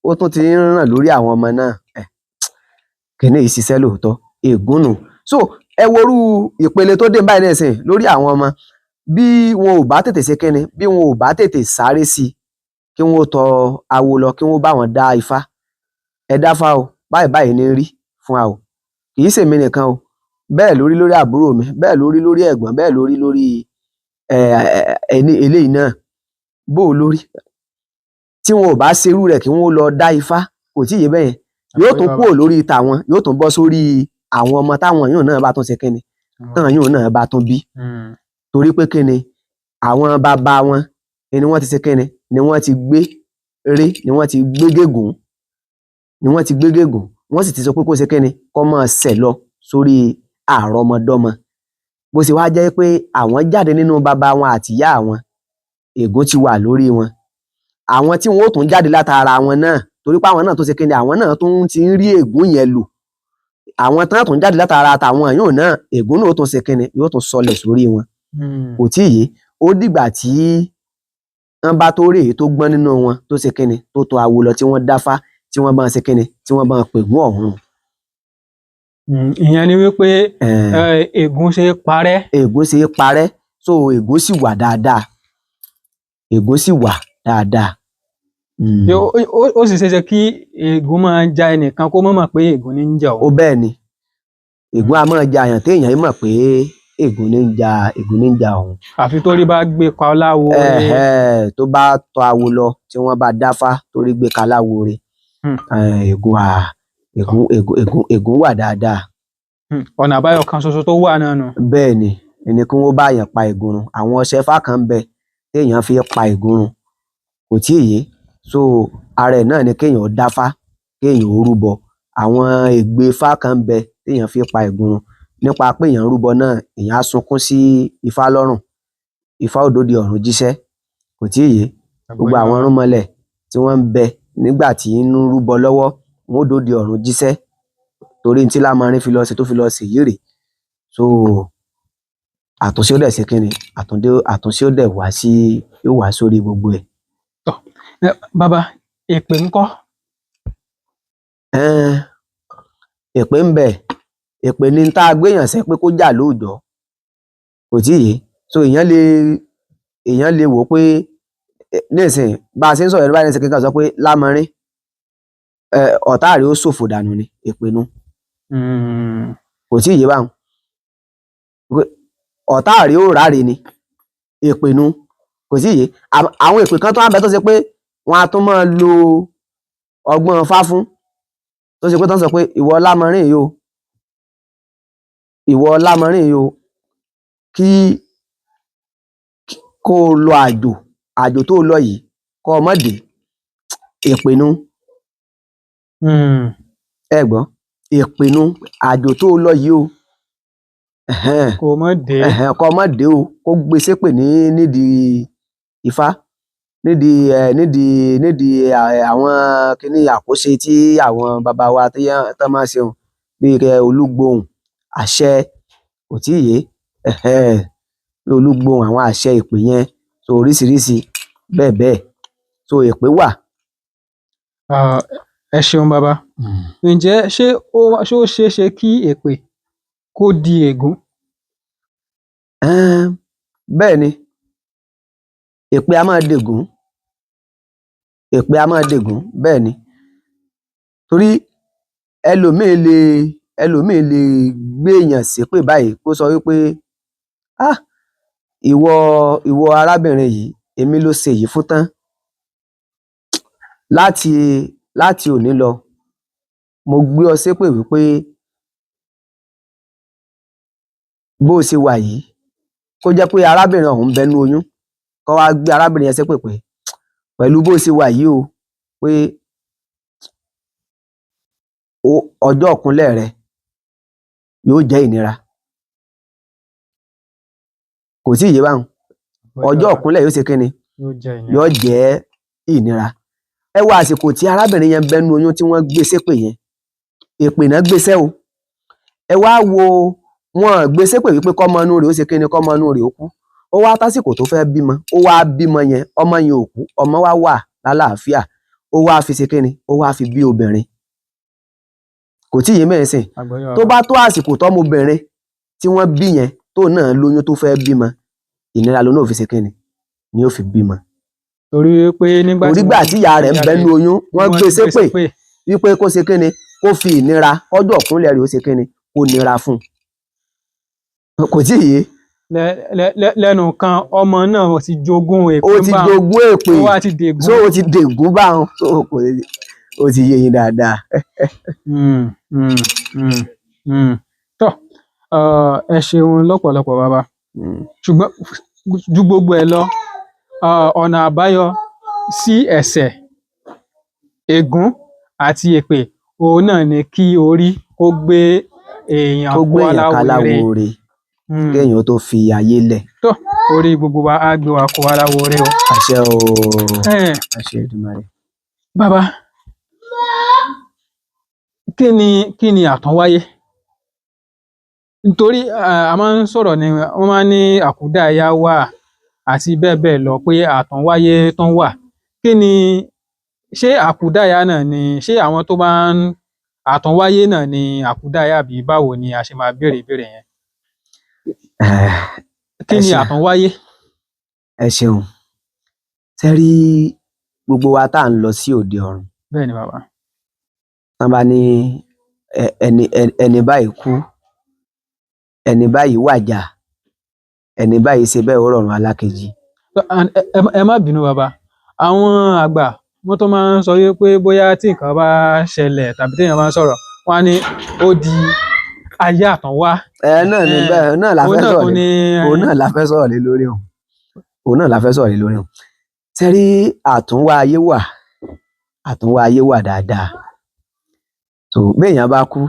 ó tún ti ń ràn lórí àwọn ọmọ náà. Kíní yìí ṣiṣẹ́ lóòótọ́, ègún nù. So ẹ worú ìpele tó dé báyìí nísìn lórí àwọn ọmọ, bí wọn ò bá tètè ṣe kíni, bí wọn ò bá tètè sáré sí i. Kí wọ́n tọ awo lọ, kí wọ́n bá wọn dá ifá. Ẹ dáfá o, báyìí báyìí ní rí fún wa o, kì í ṣèmi nìkan o, bẹ́ẹ̀ lórí lórí àbúrò mi, bẹ́ẹ̀ lórí lórí ẹ̀gbọ́n, bẹ́ẹ̀ lórí lórí ẹni eléyìí náà, bó o lórí. Tí wọn ò bá ṣerú rẹ̀, kí wọ́n lọ dá ifá, kò tí ì yé bẹ́yẹn, yóò tún kúrò lórí tàwọn, yóò tún bọ́ sórí àwọn ọmọ táwọn yóò náà bá tún ṣe kíni, táwọn yóò náà bá tún bí. Torí pé kíni, àwọn bàbá wọn ni wọ́n ti ṣe kíni, ni wọ́n ti gbé ré, ni wọ́n ti gbé gégùn, ni wọ́n ti gbé gégùn. Wọ́n sì ti sọ pé kó ṣe kíni, kó máa ṣẹ̀ lọ sórí àrọmọdọ́mọ. Bó ṣe wá jẹ́ pé àwọn jáde nínú bàbá wọn àtìyá àwọn, ègún ti wà lórí wọn. Àwọn tí wọn ó tún jáde látara wọn náà, torí pé àwọn náà tó ṣe kíni, àwọn náà tún ti ń rí ègún yẹn lò, àwọn tán tún jáde látara tàwọn yóò náà, ègún náà ó tún ṣe kíni, yóò tún sọlẹ̀ sórí wọn. Kò tí ì yé. Ó dìgbà tí wọ́n bá tó rí èyí tó gbọ́n nínú wọn, tó ṣe kíni, tó tọ awo lọ, tí wọ́n dáfá, tí wọ́n bá ń ṣe kíni, tí wọ́n bá ń pègún ọ̀hún. Ìyẹn ni wípé ègún ṣe é parẹ́. Ègún ṣe é parẹ́. So ègún sì wà dáadáa, ègún sì wà dáadáa. Ó sì ṣeéṣe kí ègún máa ja ẹnìkan kó má mọ̀ pé ègún ní ń jà Ó òun. bẹ́ẹ̀ ni, ègún a máa ja àyàn téèyàn mọ̀ pé ègún ní ń ja, ègún ní ń ja òun. Àfi torí bá gbé pa láwo re. Ẹ̀hẹ́, tó bá tọ awo lọ, tí wọ́n bá dáfá, torí gbé kaláwo re. Ègún à ègún ègún ègún ègún wà dáadáa. Ọ̀nà àbáyọ kan ṣoṣo tó wà náà nù. Bẹ́ẹ̀ ni, ẹni kí wọ́n bá yàn pa ègún run. Àwọn ọṣẹ ifá kan ń bẹ téèyàn fi pa ègún run, kò tí ì yé. So ara ẹ̀ náà ni kéèyàn ó dáfá, kéèyàn ó rúbọ. Àwọn ègbè ifá kan ń bẹ téèyàn fi pa ègún run nípa pé èèyàn ń rúbọ náà, èèyàn á sunkún sí ifá lọ́rùn, ifá òdòdó ọ̀run jíṣẹ́, kò tí ì yé. Gbogbo àwọn irúnmọlẹ̀ tí wọ́n ń bẹ nígbà tí ń rúbọ lọ́wọ́, wọn ó dòde ọ̀run jíṣẹ́, torí tí Lámọrin fi lọ sí tó fi lọ sí yìí rèé. So àtúnṣe ó dẹ̀ ṣe kínni, àtúnṣe ó dẹ̀ wá sí, yóò wá sórí gbogbo ẹ̀. Bàbá, èpè ńkọ́? Èpè ń bẹ. Èpè ni tá a gbéyàn sẹ́ pé kó jà lóòjọ́, kò tí ì yé. So èèyàn lè wò ó pé nísìnyí bá a ṣe ń sọ̀rọ̀ ẹni báyìí nísìnyí, kíkan sọ pé Lámọrin, ọ̀tá rẹ̀ ó ṣòfò dànù ni, èpè nu. Kò tí ì yé báwọn. Ọ̀tá rẹ̀ ó ráre ni, èpè nu. Kò tí ì yé. Àwọn èpè kan tó wà ń bẹ tó ṣe pé wọn a tún máa lo ọgbọ́n Ifá fún, tó ṣe pé tó ń sọ pé ìwọ Lámọrin yìí o, ìwọ Lámọrin yìí o, kí kó o lọ àjò, àjò tó o lọ yìí, kó o má dé, èpè nu. Ẹ gbọ́, èpè nu, àjò tó o lọ yìí o, Kó o má dé. Kó o má dé o, kó gbé ṣépè ní nídìí Ifá, nídìí ẹ nídìí nídìí àwọn kíní àkóṣe tí àwọn bàbá wa tí tán máa ń ṣe hùn, bíi kẹ olúgbòhùn àṣẹ, kò tí ì yé, olúgbòhùn, àwọn àṣẹ ìpè yẹn, so oríṣiríṣi bẹ́ẹ̀ bẹ́ẹ̀. So èpè wà. Ẹ ṣeun bàbá. Ǹjẹ́ ṣé ó ṣeé ṣe kí èpè kó di ègún? Bẹ́ẹ̀ ni, èpè a máa dègún, èpè a máa dègún, bẹ́ẹ̀ ni. Torí ẹlòmíì lè gbé èèyàn ṣépè báyìí, kó sọ wípé, "Ah, ìwọ ìwọ arábìnrin yìí, èmi ló ṣe èyí fún tán, láti òní lọ, mo gbé ọ ṣépè wípé bó o ṣe wà yìí," kó jẹ́ pé arábìnrin ọ̀hún ń bẹ nínú oyún, kó wá gbé arábìnrin yẹn ṣépè pé pẹ̀lú bó ṣe wà yìí o, pé ọjọ́ ìkúnlẹ̀ rẹ yóò jẹ́ ìnira. Kò tí ì yé báwọn. Ọjọ́ ìkúnlẹ̀ yóò ṣe kíni? Yóò jẹ́ ìnira. Yóò jẹ́ ìnira. Ẹ wo àsìkò tí arábìnrin yẹn ń bẹ nínú oyún tí wọ́n gbé ṣépè yẹn, èpè náà gbéṣẹ́ o. Ẹ wá wo, wọn gbé ṣépè wípé kọ́mọ inú rẹ̀ ó ṣe kíni, kọ́mọ inú rẹ̀ ó kú. Ó wá tásìkò tó fẹ́ bímọ, ó wá bímọ yẹn, ọmọ yẹn ò kú, ọmọ wá wà lálàáfíà. Ó wá fi ṣe kíni, ó wá fi bí obìnrin. Kò tí ì yé mẹ́rin sìn. Àgbọ́yé. Tó bá tó àsìkò tọ́mọbìnrin tí wọ́n bí yẹn tó náà lóyún tó fẹ́ bímọ, ìnira ló náà fi ṣe kíni ni ó fi bímọ. Torí pé nígbà tí Orígbà wọ́n tí ìyá rẹ̀ ń ìyá bẹ rẹ̀ nínú oyún, wọ́n wọ́n gbé ti gbé ṣépè ṣépè wípé kó ṣe kíni, kó fi ìnira, kọjọ kúnlẹ̀ rẹ̀ ó ṣe kíni, kó nira fún un. Kò tí ì yé. Lẹ́nu kan ọmọ náà ti jogún èpè Ó ti ń bá jogún èpè. ó wá ti dègún. So ó ti dègún báwọn, so kò ó ti yé yín dáadáa. Tọ́ ẹ ṣeun lọ́pọ̀lọpọ̀ bàbá. Ṣùgbọ́n ju gbogbo ẹ̀ lọ, ọ̀nà àbáyọ sí ẹ̀ṣẹ̀, ègún àti èpè, òun náà ni kí orí kó gbé èèyàn Kó gbé kó èèyàn aláwo re. káláwo re kéèyàn ó tó fi ayé lẹ̀. Tó orí gbogbo wa á gbé wa kó aláwo re o. Àṣẹ o. Àṣẹ Èdùmàrè. Bàbá, kí ni àtúnwáyé? Nítorí a máa ń sọ̀rọ̀ ni wọ́n máa ń ní àkúdàáyá wà àti bẹ́ẹ̀ bẹ́ẹ̀ lọ pé àtúnwáyé tó ń wà. Kí ni ṣé àkúdàáyá náà ni, ṣé àwọn tó bá ń àtúnwáyé náà ni àkúdàáyá, àbí báwo ni a ṣe máa béèrè ìbéèrè yẹn? Kí Ẹ ni ṣe àtúnwáyé? Ẹ ṣeun. Ṣe rí gbogbo wa tá à ń lọ sí òde ọ̀run, Bẹ́ẹ̀ ni bàbá. tán bá ní ẹni ẹni báyìí kú, ẹni báyìí wàjà, ẹni báyìí ṣe bẹ́ẹ̀, ó rọ̀run alákejì. Ẹ má bínú bàbá, àwọn àgbà wọ́n tó máa ń sọ wípé bóyá tí nǹkan bá ṣẹlẹ̀ tàbí téèyàn bá ń sọ̀rọ̀, wọ́n á ní ó di ayé àtúnwá. Ẹ náà ni bẹ́ẹ̀ náà la Òun fẹ́ náà sọ̀rọ̀ tún lé ni òun náà la fẹ́ sọ̀rọ̀ lé lórí òun. Òun náà la fẹ́ sọ̀rọ̀ lé lórí òun. Ṣe rí àtúnwá ayé wà, àtúnwá ayé wà dáadáa. So béèyàn bá kú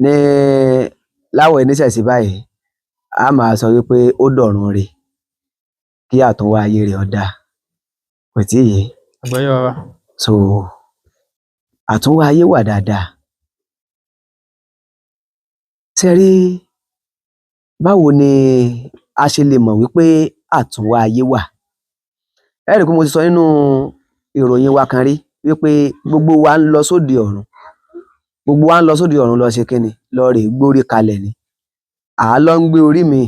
ní láwọ̀ oníṣẹ̀ṣe báyìí, a máa sọ wípé ó dọ̀run re kí àtúnwá ayé rẹ̀ ó dáa. Kò tí ì yé. Àgbọ́yé bàbá. So àtúnwá ayé wà dáadáa. Ṣe rí báwo ni a ṣe lè mọ̀ wípé àtúnwá ayé wà? Ẹ rí i pé mo ti sọ nínú ìròyìn wa kan rí wípé gbogbo wa ń lọ sóde ọ̀run. Gbogbo wa ń lọ sóde ọ̀run lọ ṣe kíni? Lọ rèé gbórí kalẹ̀ ni. À á lọ ń gbé orí mi.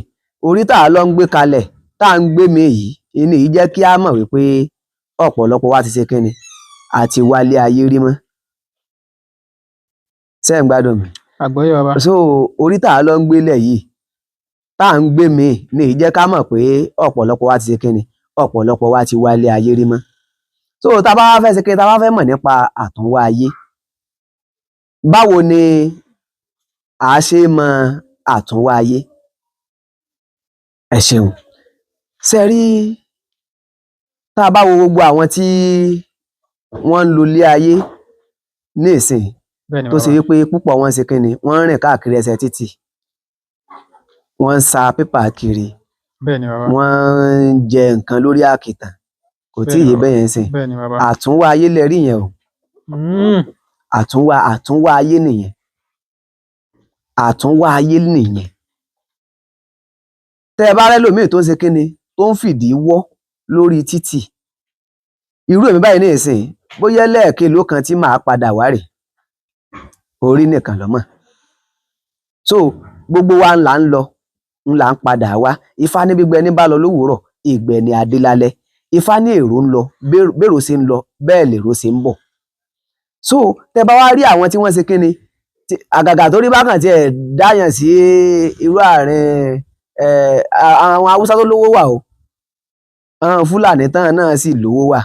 Orí tá a lọ ń gbé kalẹ̀, tá à ń gbé mi yìí, ìní yìí jẹ́ kí á mọ̀ wípé ọ̀pọ̀lọpọ̀ wa ti ṣe kíni? A ti wálé ayé rí mọ́. Ṣé ẹ̀ ń gbádùn mi? Àgbọ́yé bàbá. So orí tá a lọ ń gbélẹ̀ yìí, tá à ń gbé mi ní í jẹ́ ká mọ̀ pé ọ̀pọ̀lọpọ̀ wa ti ṣe kíni, ọ̀pọ̀lọpọ̀ wa ti wálé ayé rí mọ́. So tá a bá wá fẹ́ ṣe kíni, tá a bá fẹ́ mọ̀ nípa àtúnwá ayé, báwo ni a ṣe mọ àtúnwá ayé? Ẹ ṣeun. Ṣe rí tá a bá wo gbogbo àwọn tí wọ́n ń lo ilé ayé ní ìsìn, Bẹ́ẹ̀ ni tó ṣe bàbá. wípé púpọ̀ wọn ṣe kíni, wọ́n ń rìn káàkiri ẹsẹ̀ títì, wọ́n ń sa pépà kiri, Bẹ́ẹ̀ ni bàbá. wọ́n ń jẹ nǹkan lórí àkìtàn. Kò tí ì Bẹ́ẹ̀ ni yé bàbá. bẹ́ẹ̀ yẹn sìn. Bẹ́ẹ̀ ni bàbá. Àtúnwá ayé lẹ rí yẹn o. Àtúnwá ayé nìyẹn. Àtúnwá ayé nìyẹn. Tẹ́ ẹ bá rẹ́lòmíì tó ń ṣe kíni, tó ń fìdí wọ́ lórí títì, irú èmi báyìí ní ìsìn, bóyá lẹ́ẹ̀kelòó kan tí màá padà wá rèé, orí nìkan ló mọ̀. So gbogbo wa là ń lọ, ń là ń padà wá. Ifá ní gbígbẹ ní bá lọ lówùúrọ̀, ìgbẹ́ ni adé lálẹ́. Ifá ní èrò ń lọ, bérò ṣe ń lọ, bẹ́ẹ̀ lèrò ṣe ń bọ̀. So tẹ́ bá wá rí àwọn tí wọ́n ṣe kíni, àgàgà tó rí bákan tí ẹ̀ dáyàn sí irú àárín àwọn Haúsá tó lówó wà o, àwọn Fúlàní tán náà sì lówó wà.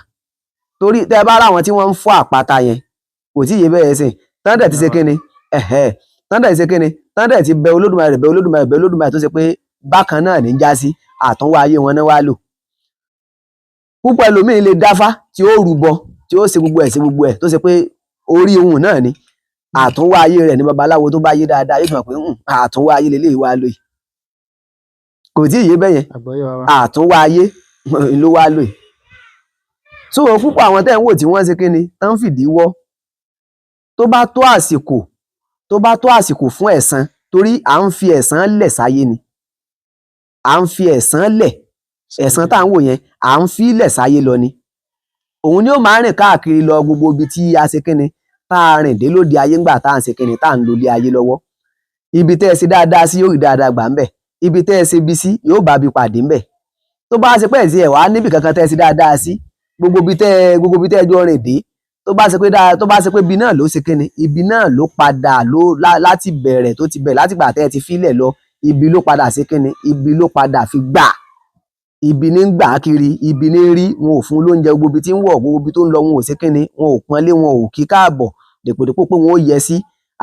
Torí tẹ́ bá rí àwọn tí wọ́n ń fọ́ àpáta yẹn, kò tí ì yé bẹ́ẹ̀ sìn, tán dẹ̀ ti ṣe kíni, tán dẹ̀ ti ṣe kíni, tán dẹ̀ ti bẹ Olódùmarè, bẹ Olódùmarè, bẹ Olódùmarè, tó ṣe pé bákan náà ní já sí àtúnwá ayé wọn náà wá lò. Púpọ̀ ẹlòmíì lè dáfá tí ó rúbọ, tí ó ṣe gbogbo ẹ̀, ṣe gbogbo ẹ̀, tó ṣe pé orí ohun náà ni àtúnwá ayé rẹ̀ ní babaláwo tó bá yé dáadáa yóò fi mọ̀ pé àtúnwá ayé leléyìí wá lò yìí. Kò tí ì yé bẹ́yẹn. Àgbọ́yé bàbá. Àtúnwá ayé ló wá lò yìí. So púpọ̀ àwọn tẹ́ ń wò tí wọ́n ṣe kíni, tán ń fìdí wọ́, tó bá tó àsìkò, tó bá tó àsìkò fún ẹ̀san, torí à ń fi ẹ̀san lẹ̀ sáyé ni. À ń fi ẹ̀san lẹ̀, ẹ̀san tá à ń wò yẹn, à ń fi lẹ̀ sáyé lọ ni. Òun ni ó máa ń rìn káàkiri lọ gbogbo ibi tí a ṣe kíni, tá a rìn dé lóde ayé ńgbà tá à ń ṣe kíni, tá à ń lo ilé ayé lọ́wọ́. Ibi tẹ́ ẹ ṣe dáadáa sí yóò rí dáadáa gbà ńbẹ̀. Ibi tẹ́ ẹ ṣe bí sí yóò bá bí pàdé ńbẹ̀. Tó bá ṣe pé ẹ̀ tí ẹ̀ wá níbì kankan tẹ́ ẹ sí dáadáa sí, gbogbo ibi tẹ́ ẹ jọ rìn dé, tó bá ṣe pé dáa, tó bá ṣe pé ibi náà ló ṣe kíni, ibi náà ló padà ló láti bẹ̀rẹ̀, tó ti bẹ̀rẹ̀ látìgbà tẹ́ ẹ ti fílẹ̀ lọ, ibi ló padà ṣe kíni, ibi ló padà fi gbà, ibi ní ń gbà á kiri, ibi ní ń rí, wọn ò fún lóúnjẹ, gbogbo ibi tí ń wọ̀, gbogbo ibi tó ń lọ, wọn ò ṣe kíni, wọn ò pọ́nlé, wọn ò kí káàbọ̀, dèpòdépò pé wọn ó yẹ sí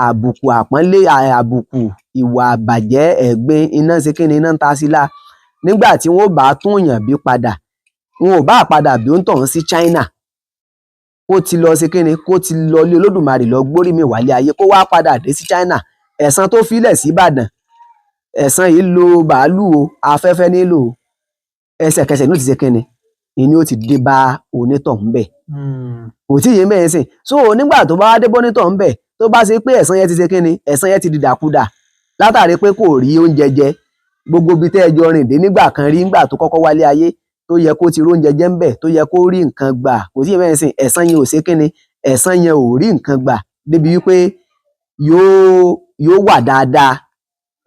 àbùkù àpọ́nlé, àbùkù ìwà àbàjẹ́, ẹ̀gbin, iná ṣe kíni, iná ń ta sí la. Nígbà tí wọn ó bá tún yàn bí padà, wọn ò bá padà bí ó ń tọ̀hún sí China, kó ti lọ ṣe kíni, kó ti lọ lé Olódùmarè lọ gbórí mi wálé ayé, kó wá padà dé sí China, ẹ̀san tó filẹ̀ sí Ìbàdàn, ẹ̀san yìí lo bàálù o, afẹ́fẹ́ nílò o, ẹsẹ̀kẹsẹ̀ ní ó ti ṣe kíni, ìní ó ti dé bá onítọ̀hún bẹ̀. Kò tí ì yé mẹ́rin sìn. So nígbà tó bá wá dé bọ́nítọ̀hún bẹ̀, tó bá ṣe pé ẹ̀san yẹn ti ṣe kíni, ẹ̀san yẹn ti dìdàkudà látàrí pé kò rí oúnjẹ jẹ, gbogbo ibi tẹ́ ẹ jọ rìn dé nígbà kan rí, nígbà tó kọ́kọ́ wálé ayé, tó yẹ kó ti róúnjẹ jẹ ńbẹ̀, tó yẹ kó rí nǹkan gbà, kò tí ì yé mẹ́rin sìn, ẹ̀san yẹn ò ṣe kíni, ẹ̀san yẹn ò rí nǹkan gbà débi wípé yóò wà dáadáa,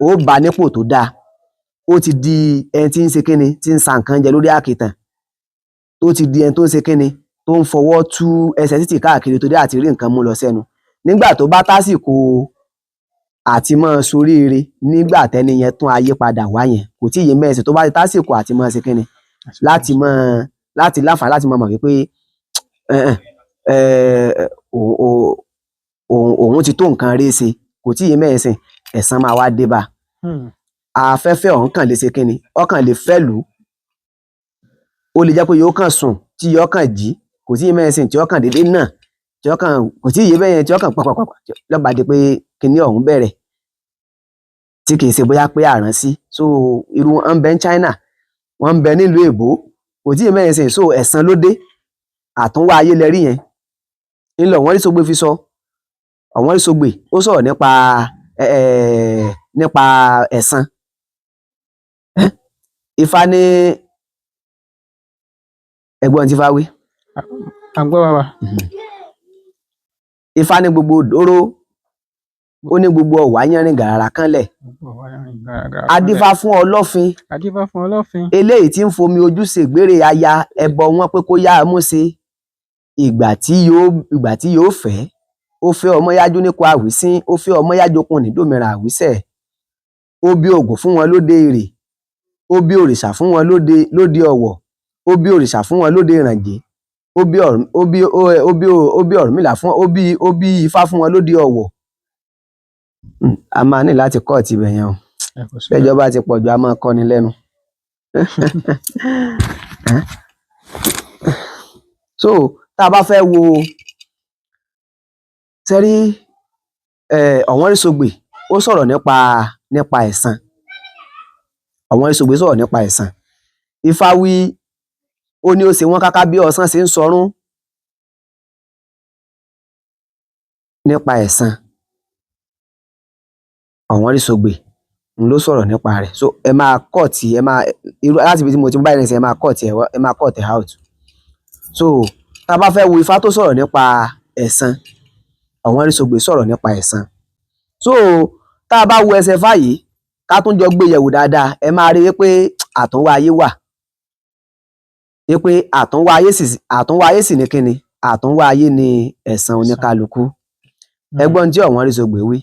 ó bá nípò tó dáa. Ó ti di ẹni tí ń ṣe kíni, tí ń sa nǹkan jẹ lórí àkìtàn, tó ti di ẹni tó ń ṣe kíni, tó ń fọwọ́ tú ẹsẹ̀ títì káàkiri torí àti rí nǹkan mú lọ sẹ́nu. Nígbà tó bá tásìkò àti máa soríire, nígbà tẹ́ni yẹn tún ayé padà wá yẹn, kò tí ì yé mẹ́sìn, tó bá ti tásìkò àti máa ṣe kíni, láti máa láti láǹfààní láti máa mọ̀ wípé òun ti tó nǹkan rí ṣe, kò tí ì yé mẹ́sìn, ẹ̀san máa wá dé bá a. Afẹ́fẹ́ ọ̀hún kàn lè ṣe kíni, ọkàn lè fẹ́ lù ú, ó lè jẹ́ pé yóò kàn sùn tí yóò kàn jí, kò tí ì yé mẹ́sìn, tí ó kàn déédéé náà, tí ó kàn, kò tí ì yé bẹ́yẹn, tí ó kàn pàpàpàpà lọ́ba di pé kíní ọ̀hún bẹ̀rẹ̀, tí kì í ṣe bóyá pé àránsí. So irú wọn ń bẹ ní China, wọ́n ń bẹ nílùú èbó, kò tí ì yé mẹ́sìn. So ẹ̀san ló dé, àtúnwá ayé lẹ rí yẹn. Ńlọ wọ́n rí Sógbé fi sọ, àwọn rí Sógbè, ó sọ̀rọ̀ nípa ẹ̀san. Ifá ní, ẹ̀gbọ́n tí Ifá wí. À ń gbọ́, bàbá. Ifá ní gbogbo òdòró, ó ní gbogbo ọ̀wá yánrin gàràrà kanlẹ̀. Adífá fún ọlọ́fin. Adífá fún ọlọ́fin. Eléyìí tí ń fomi ojú ṣègbére aya ẹbọ wọn pé kó yá a mú ṣe. Ìgbà tí yóò fẹ́, ó fẹ́ ọmọ yájú nípa àwísín, ó fẹ́ ọmọ yájú okun nídòmíràn àwísẹ̀, ó bí ògùn fún wọn lóde Èrè, ó bí òrìṣà fún wọn lóde Ọ̀wọ̀, ó bí òrìṣà fún wọn lóde Ìrànjẹ́, ó bí Ọ̀rún ó bí ó ó bí ó bí Ọ̀rúnmìlà fún, ó bí Ifá fún wọn lóde Ọ̀wọ̀. A máa ní láti cut ibẹ̀ yẹn o. Ẹ kò sí. Bẹ́jọ́ bá ti pọ̀ jù, a máa kọ́ni lẹ́nu. So tá a bá fẹ́ wo sẹ́rí, Ọ̀wọ́nrísọgbè ó sọ̀rọ̀ nípa ẹ̀san. Ọ̀wọ́nrísọgbè sọ̀rọ̀ nípa ẹ̀san. Ifá wí, ó ní ó ṣe wọ́n káká bí ọ̀sán ṣe ń sọrún nípa ẹ̀san. Ọ̀wọ́nrísọgbè ń ló sọ̀rọ̀ nípa rẹ̀. So ẹ máa cut, ẹ máa irú láti ibi tí mo ti bá ẹni sìn, ẹ máa cut ẹ, ẹ máa cut ẹ out. So tá a bá fẹ́ wo Ifá tó sọ̀rọ̀ nípa ẹ̀san, Ọ̀wọ́nrísọgbè sọ̀rọ̀ nípa ẹ̀san. So tá a bá wo ẹsẹ̀ Ifá yìí, ká tún jọ gbé yẹ̀wò dáadáa, ẹ máa rí i pé àtúnwá ayé wà, wípé àtúnwá ayé sì ní kíni, àtúnwá ayé ni ẹ̀san oníkálukú. Ẹgbọ́n tí Ọ̀wọ́nrísọgbè wí.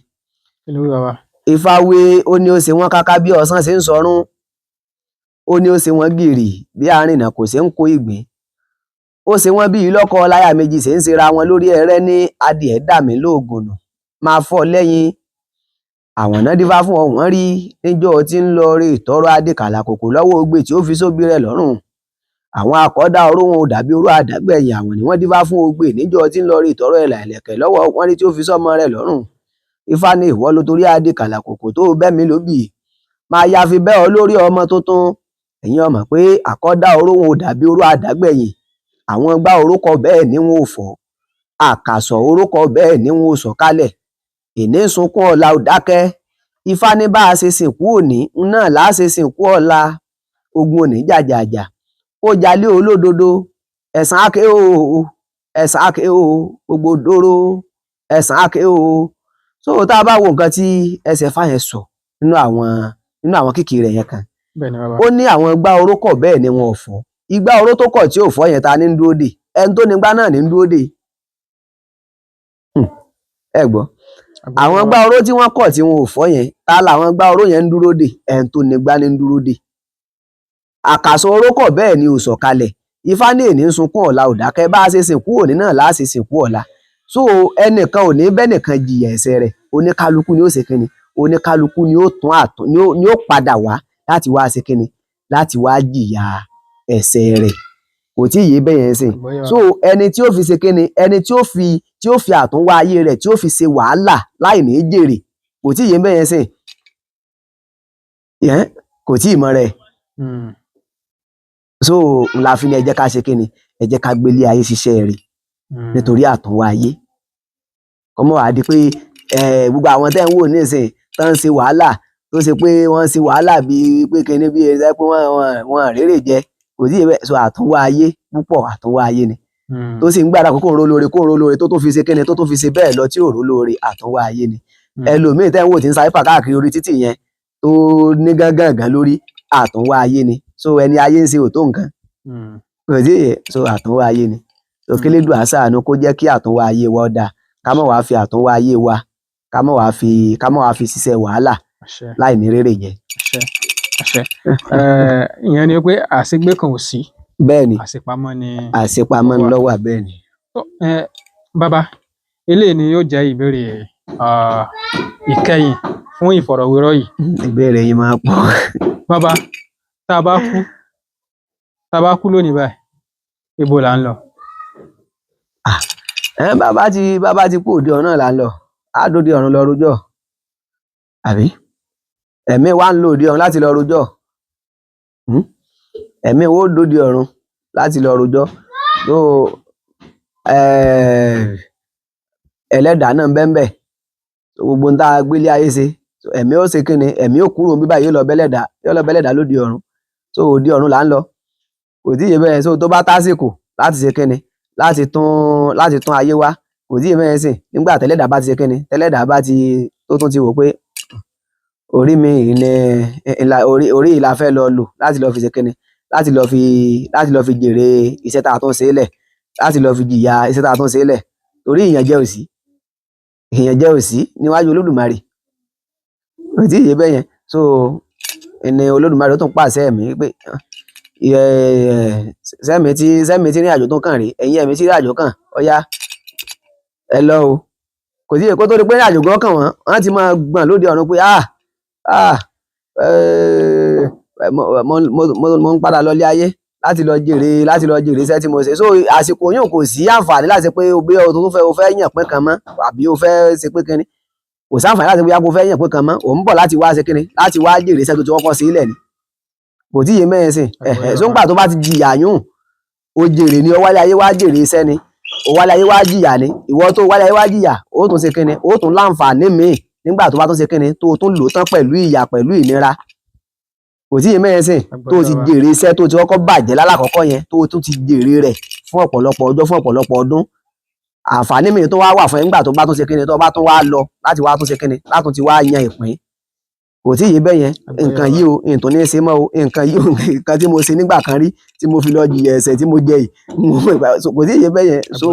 Kí ló wí, bàbá? Ifá wí, ó ní ó ṣe wọ́n káká bí ọ̀sán ṣe ń sọrún, ó ní ó ṣe wọ́n gìrì bí àrìnà kò ṣe ń kó ìgbín, ó ṣe wọ́n bí ìlọ́kọ láyà méjì ṣe ń ṣera wọn lórí ẹrẹ́ ní adìẹ dà mí lóògùn nù máa fọ́ lẹ́yìn. Àwọn náà dífá fún ọ̀wọ́n rí níjọ́ tí ń lọ rí ìtọ́rọ adékàlà kòkò lọ́wọ́ ogbè tí ó fi sóbì rẹ̀ lọ́rùn. Àwọn akọ́dá oró wọn ò dàbí oró àdágbẹ̀yìn. Àwọn ni wọ́n dífá fún ogbè níjọ́ tí ń lọ rí ìtọ́rọ ẹ̀là ìlẹ̀kẹ̀ lọ́wọ́ wọ́n rí tí ó fi sọ́mọ rẹ̀ lọ́rùn. Ifá ní ìwọ ló torí adékàlà kòkò tó bẹ́ mi lóbì máa ya fi bẹ́ ọ lórí ọmọ tuntun. Ẹ̀yin ọmọ pé àkọ́dá oró wọn ò dàbí oró àdágbẹ̀yìn. Àwọn gbá orúkọ bẹ́ẹ̀ ni wọn ò fọ́, àkàsọ̀ orúkọ bẹ́ẹ̀ ni wọn ò sọ kálẹ̀. Ìní sunkún ọ̀la ò dákẹ́. Ifá ní bá a ṣe sìnkú òní náà là á ṣe sìnkú ọ̀la. Ogun òní jàjàjà kó jalè olódodo. Ẹ̀san áké o, ẹ̀san áké o, gbogbo dóró, ẹ̀san áké o. So tá a bá wo nǹkan tí ẹsẹ̀ Ifá yẹn sọ nínú àwọn kíkì rẹ̀ yẹn kan. Bẹ́ẹ̀ ni bàbá. Ó ní àwọn igbá oró kọ̀ bẹ́ẹ̀ ni wọn ò fọ́. Igbá oró tó kọ̀ tí ò fọ́ yẹn, ta ní ń dúró dè? Ẹni tó nígbá náà ní ń dúró dè. Ẹ gbọ́, àwọn igbá oró tí wọ́n kọ̀ tí wọn ò fọ́ yẹn, ta làwọn igbá oró yẹn ń dúró dè? Ẹni tó nígbá ní ń dúró dè. Àkàsọ̀ oró kọ̀ bẹ́ẹ̀ ni ò sọ̀kalẹ̀. Ifá ní èní ń sunkún ọ̀la ò dákẹ́. Bá a ṣe sìnkú òní náà láà ṣe sìnkú ọ̀la. So ẹnìkan ò ní bẹ́nìkan jìyà ẹ̀ṣẹ̀ rẹ̀. Oníkálukú ni ó ṣe kíni, oníkálukú ni ó tún àtún ni ó padà wá láti wá ṣe kíni, láti wá jìyà ẹ̀ṣẹ̀ rẹ̀. Kò tí ì yé bẹ́ẹ̀ yẹn sìn. Àgbọ́yé So ẹni tí ó fi ṣe kíni, ẹni tí ó fi àtúnwá ayé rẹ̀, tí ó fi ṣe wàhálà láì ní jèrè, kò tí ì yé bẹ́ẹ̀ yẹn sìn yẹn, kò tí ì mọ rẹ̀. So la fi ní ẹ jẹ́ ká ṣe kíni, ẹ jẹ́ ká gbélé ayé ṣiṣẹ́ rẹ̀ nítorí àtúnwá ayé. Kọ́mọ́ wàá di pé gbogbo àwọn tẹ́ ń wò nísìn tó ń ṣe wàhálà, tó ṣe pé wọ́n ń ṣe wàhálà bíi pé kíní, bíi ẹ pé wọ́n rérè jẹ, kò tí ì bẹ́ẹ̀. So àtúnwá ayé púpọ̀, àtúnwá ayé ni. Tó sì ń gbàdúrà kó ró lóore, kó ró lóore, tó tún fi ṣe kíni, tó tún fi ṣe bẹ́ẹ̀ lọ tí ò ró lóore, àtúnwá ayé ni. Ẹlòmíì tẹ́ ń wò tí ń sáré fà káàkiri orí títì yẹn, tó ní gángan lórí, àtúnwá ayé ni. So ẹni ayé ń ṣe ò tó nǹkan, kò tí ì. So àtúnwá ayé ni. So kílédùà ṣàánú kó jẹ́ kí àtúnwá ayé wa ó dáa, ká má wàá fi àtúnwá ayé wa, ká má wàá fi ṣiṣẹ́ wàhálà Àṣẹ. láì ní rérè jẹ. Àṣẹ, àṣẹ. Ìyẹn ni pé àṣegbé kan ò sí. Bẹ́ẹ̀ ni. Àṣepamọ́ ni. Àṣepamọ́ Wà. lọ́wọ́, bẹ́ẹ̀ ni. Tó, bàbá, eléyìí ni yóò jẹ́ ìbéèrè ìkẹyìn fún ìfọ̀rọ̀wérọ̀ yìí. Ìbéèrè yìí máa pọ̀. Bàbá, tá a bá kú lónìí báyìí, ibo là ń lọ? Bàbá ti kú, òde ọ̀run náà là ń lọ. Á dòde ọ̀run lọ rojọ́, àbí ẹ̀mí wa ń lò òde ọ̀run láti lọ rojọ́? Ẹ̀mí wo dòde ọ̀run láti lọ rojọ́? So ẹlẹ́dàá náà ń bẹ ńbẹ̀. Gbogbo ń tá a gbélé ayé ṣe, ẹ̀mí ó ṣe kíni, ẹ̀mí ó kúrò níbí báyìí, yóò lọ bẹ́lẹ̀dàá lóde ọ̀run. So òde ọ̀run là ń lọ, kò tí ì yé bẹ́ẹ̀. So tó bá tásìkò láti ṣe kíni, láti tún ayé wá, kò tí ì yé bẹ́ẹ̀ sìn. Nígbà tẹ́lẹ̀dàá bá ti ṣe kíni, tẹ́lẹ̀dàá bá ti tó tún ti wò pé orí mi yìí ni ìlà orí yìí la fẹ́ lọ lò láti lọ fi ṣe kíni, láti lọ fi jèrè iṣẹ́ tá a tún ṣe lẹ̀, láti lọ fi jìyà iṣẹ́ tá a tún ṣe lẹ̀, torí ìyànjẹ ò sí, ìyànjẹ ò sí níwájú Olódùmarè. Kò tí ì yé bẹ́ẹ̀ yẹn. So ẹni Olódùmarè ó tún pàṣẹ ẹ̀mí pé sẹ́mi tí ní àjò tó kàn rèé, ẹ̀yin ẹ̀mí tí ní àjò kàn, ọ̀yá ẹ lọ o. Kò tí ì kó tó di pé ní àjò gan kàn wọ́n, wọ́n ti máa gbọ̀n lóde ọ̀run pé ah ah, mo ń padà lọ ilé ayé láti lọ jèrè iṣẹ́ tí mo ṣe. So àsìkò yóò kò sí àǹfààní láti ṣe pé o bí o tó fẹ́, o fẹ́ yàn pín kan mọ́, àbí o fẹ́ ṣe pé kínní. Kò sí àǹfààní láti bóyá kó fẹ́ yàn pín kan mọ́. Ò ń bọ̀ láti wá ṣe kínní, láti wá jèrè iṣẹ́ tó ti kọ́kọ́ ṣe sílẹ̀ ni. Kò tí ì yé mẹ́rin sìn. Ẹ̀hẹ̀, so ńgbà tó bá ti jìyà yún, o jèrè ni. O wálé ayé wá jèrè iṣẹ́ ni, o wálé ayé wá jìyà ni. Ìwọ tó wálé ayé wá jìyà, ó tún ṣe kínní, ó tún láǹfààní míì nígbà tó bá tún ṣe kínní, tó tún lò tán pẹ̀lú ìyà, pẹ̀lú ìnira. Kò tí ì yé mẹ́rin sìn. Tó ti jèrè iṣẹ́ tó ti kọ́kọ́ bàjẹ́ lálàkọ́kọ́ yẹn, tó tún ti jèrè rẹ̀ fún ọ̀pọ̀lọpọ̀ ọjọ́, fún ọ̀pọ̀lọpọ̀ ọdún, àǹfààní míì tó wá wà fún ẹ nígbà tó bá tún ṣe kínní, tó bá tún wá lọ láti wá tún ṣe kínní, láti tún ti wá yan ìpín. Kò tí ì yé bẹ́ẹ̀ yẹn. Nǹkan yìí o, nǹkan ní í ṣe mọ́ o, nǹkan yìí o, nǹkan tí mo ṣe nígbà kan rí tí mo fi lọ jìyà ẹ̀ṣẹ̀ tí mo jẹ yìí, kò tí ì yé bẹ́ẹ̀ yẹn. So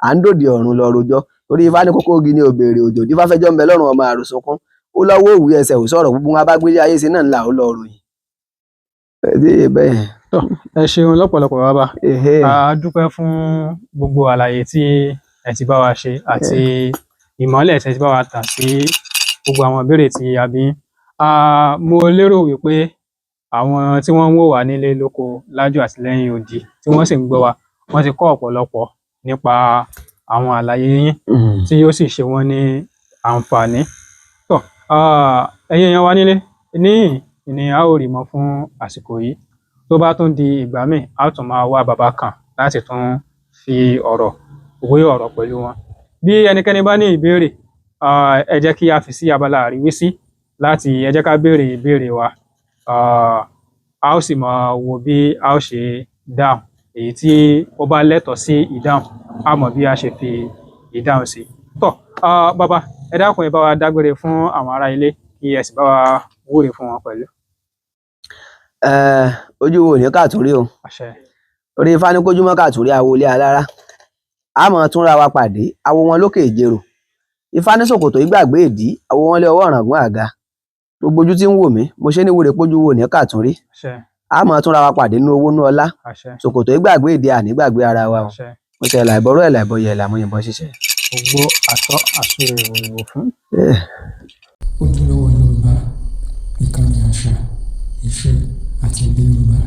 à ń dòde ọ̀run lọ rojọ́, torí Ifá ní kókó igi ní òbèrè òjò, dífá fẹjọ́ ń bẹ lọ́rùn ọmọ àròsùnkún, ó lọ́wọ́ òwú ẹsẹ̀ ò sọ̀rọ̀, gbogbo wọn bá gbélé ayé ṣe náà ńlá ó lọ ròyìn. Kò tí ì yé bẹ́ẹ̀ yẹn. Ẹ ṣeun lọ́pọ̀lọpọ̀, bàbá. A dúpẹ́ fún gbogbo àlàyé tí ẹ ti bá wa ṣe àti ìmọ́lẹ̀ tí ẹ ti bá wa tàn sí gbogbo àwọn ìbéèrè tí a bí yín. Mo lérò wípé àwọn tí wọ́n ń wò wá nílé lóko lájò àti lẹ́yìn odi, tí wọ́n sì ń gbọ́ wa, wọ́n ti kọ́ ọ̀pọ̀lọpọ̀ nípa àwọn àlàyé yín tí yóò sì ṣe wọ́n ní àǹfààní. Tó, ẹ̀yin èèyàn wa nílé, níhìn ni a ó rí mọ́ fún àsìkò yìí. Tó bá tún di ìgbà míì, a ó tún máa wá bàbá kan láti tún fi ọ̀rọ̀ wé ọ̀rọ̀ pẹ̀lú wọn. Bí ẹnikẹ́ni bá ní ìbéèrè, ẹ jẹ́ kí a fi sí abala àríwísí láti ẹ jẹ́ ká béèrè ìbéèrè wa. A ó sì máa wo bí a ó ṣe dáhùn. Èyí tí ó bá lẹ́tọ̀ọ́ sí ìdáhùn, a mọ̀ bí a ṣe fi ìdáhùn sí. Tó, bàbá, ẹ dákun, ẹ bá wa dágbére fún àwọn ará ilé, kí ẹ sì bá wa wúre fún wọn pẹ̀lú. Ojú wo ní kàtúrí o. Àṣẹ. Orí ifá ní kójúmọ́ kàtúrí awo ilé alára, a máa túnra wa pàdé, awo wọn lókè ìjérò. Ifá ní ṣòkòtò ìgbàgbé ìdí, awo wọn lé ọwọ́ ọ̀ràngún àga. Gbogbo ojú tí ń wò mí, mo ṣe ní wúre pójú wo ní kàtúrí. Àṣẹ. A máa túnra wa pàdé nínú owó ní ọlá. Àṣẹ. Ṣòkòtò ìgbàgbé ìdí, ànígbàgbé ara wa o. Àṣẹ. Mo ṣe ẹ̀là ìbọrú, ẹ̀là ìbọyè, ẹ̀là àmúyìnbọn ṣíṣe. Gbogbo àtọ àsúre ìwòrìwò fún. Ojúlówó Yorùbá, ìkànnì àṣà, ìṣe àti èdè Yorùbá.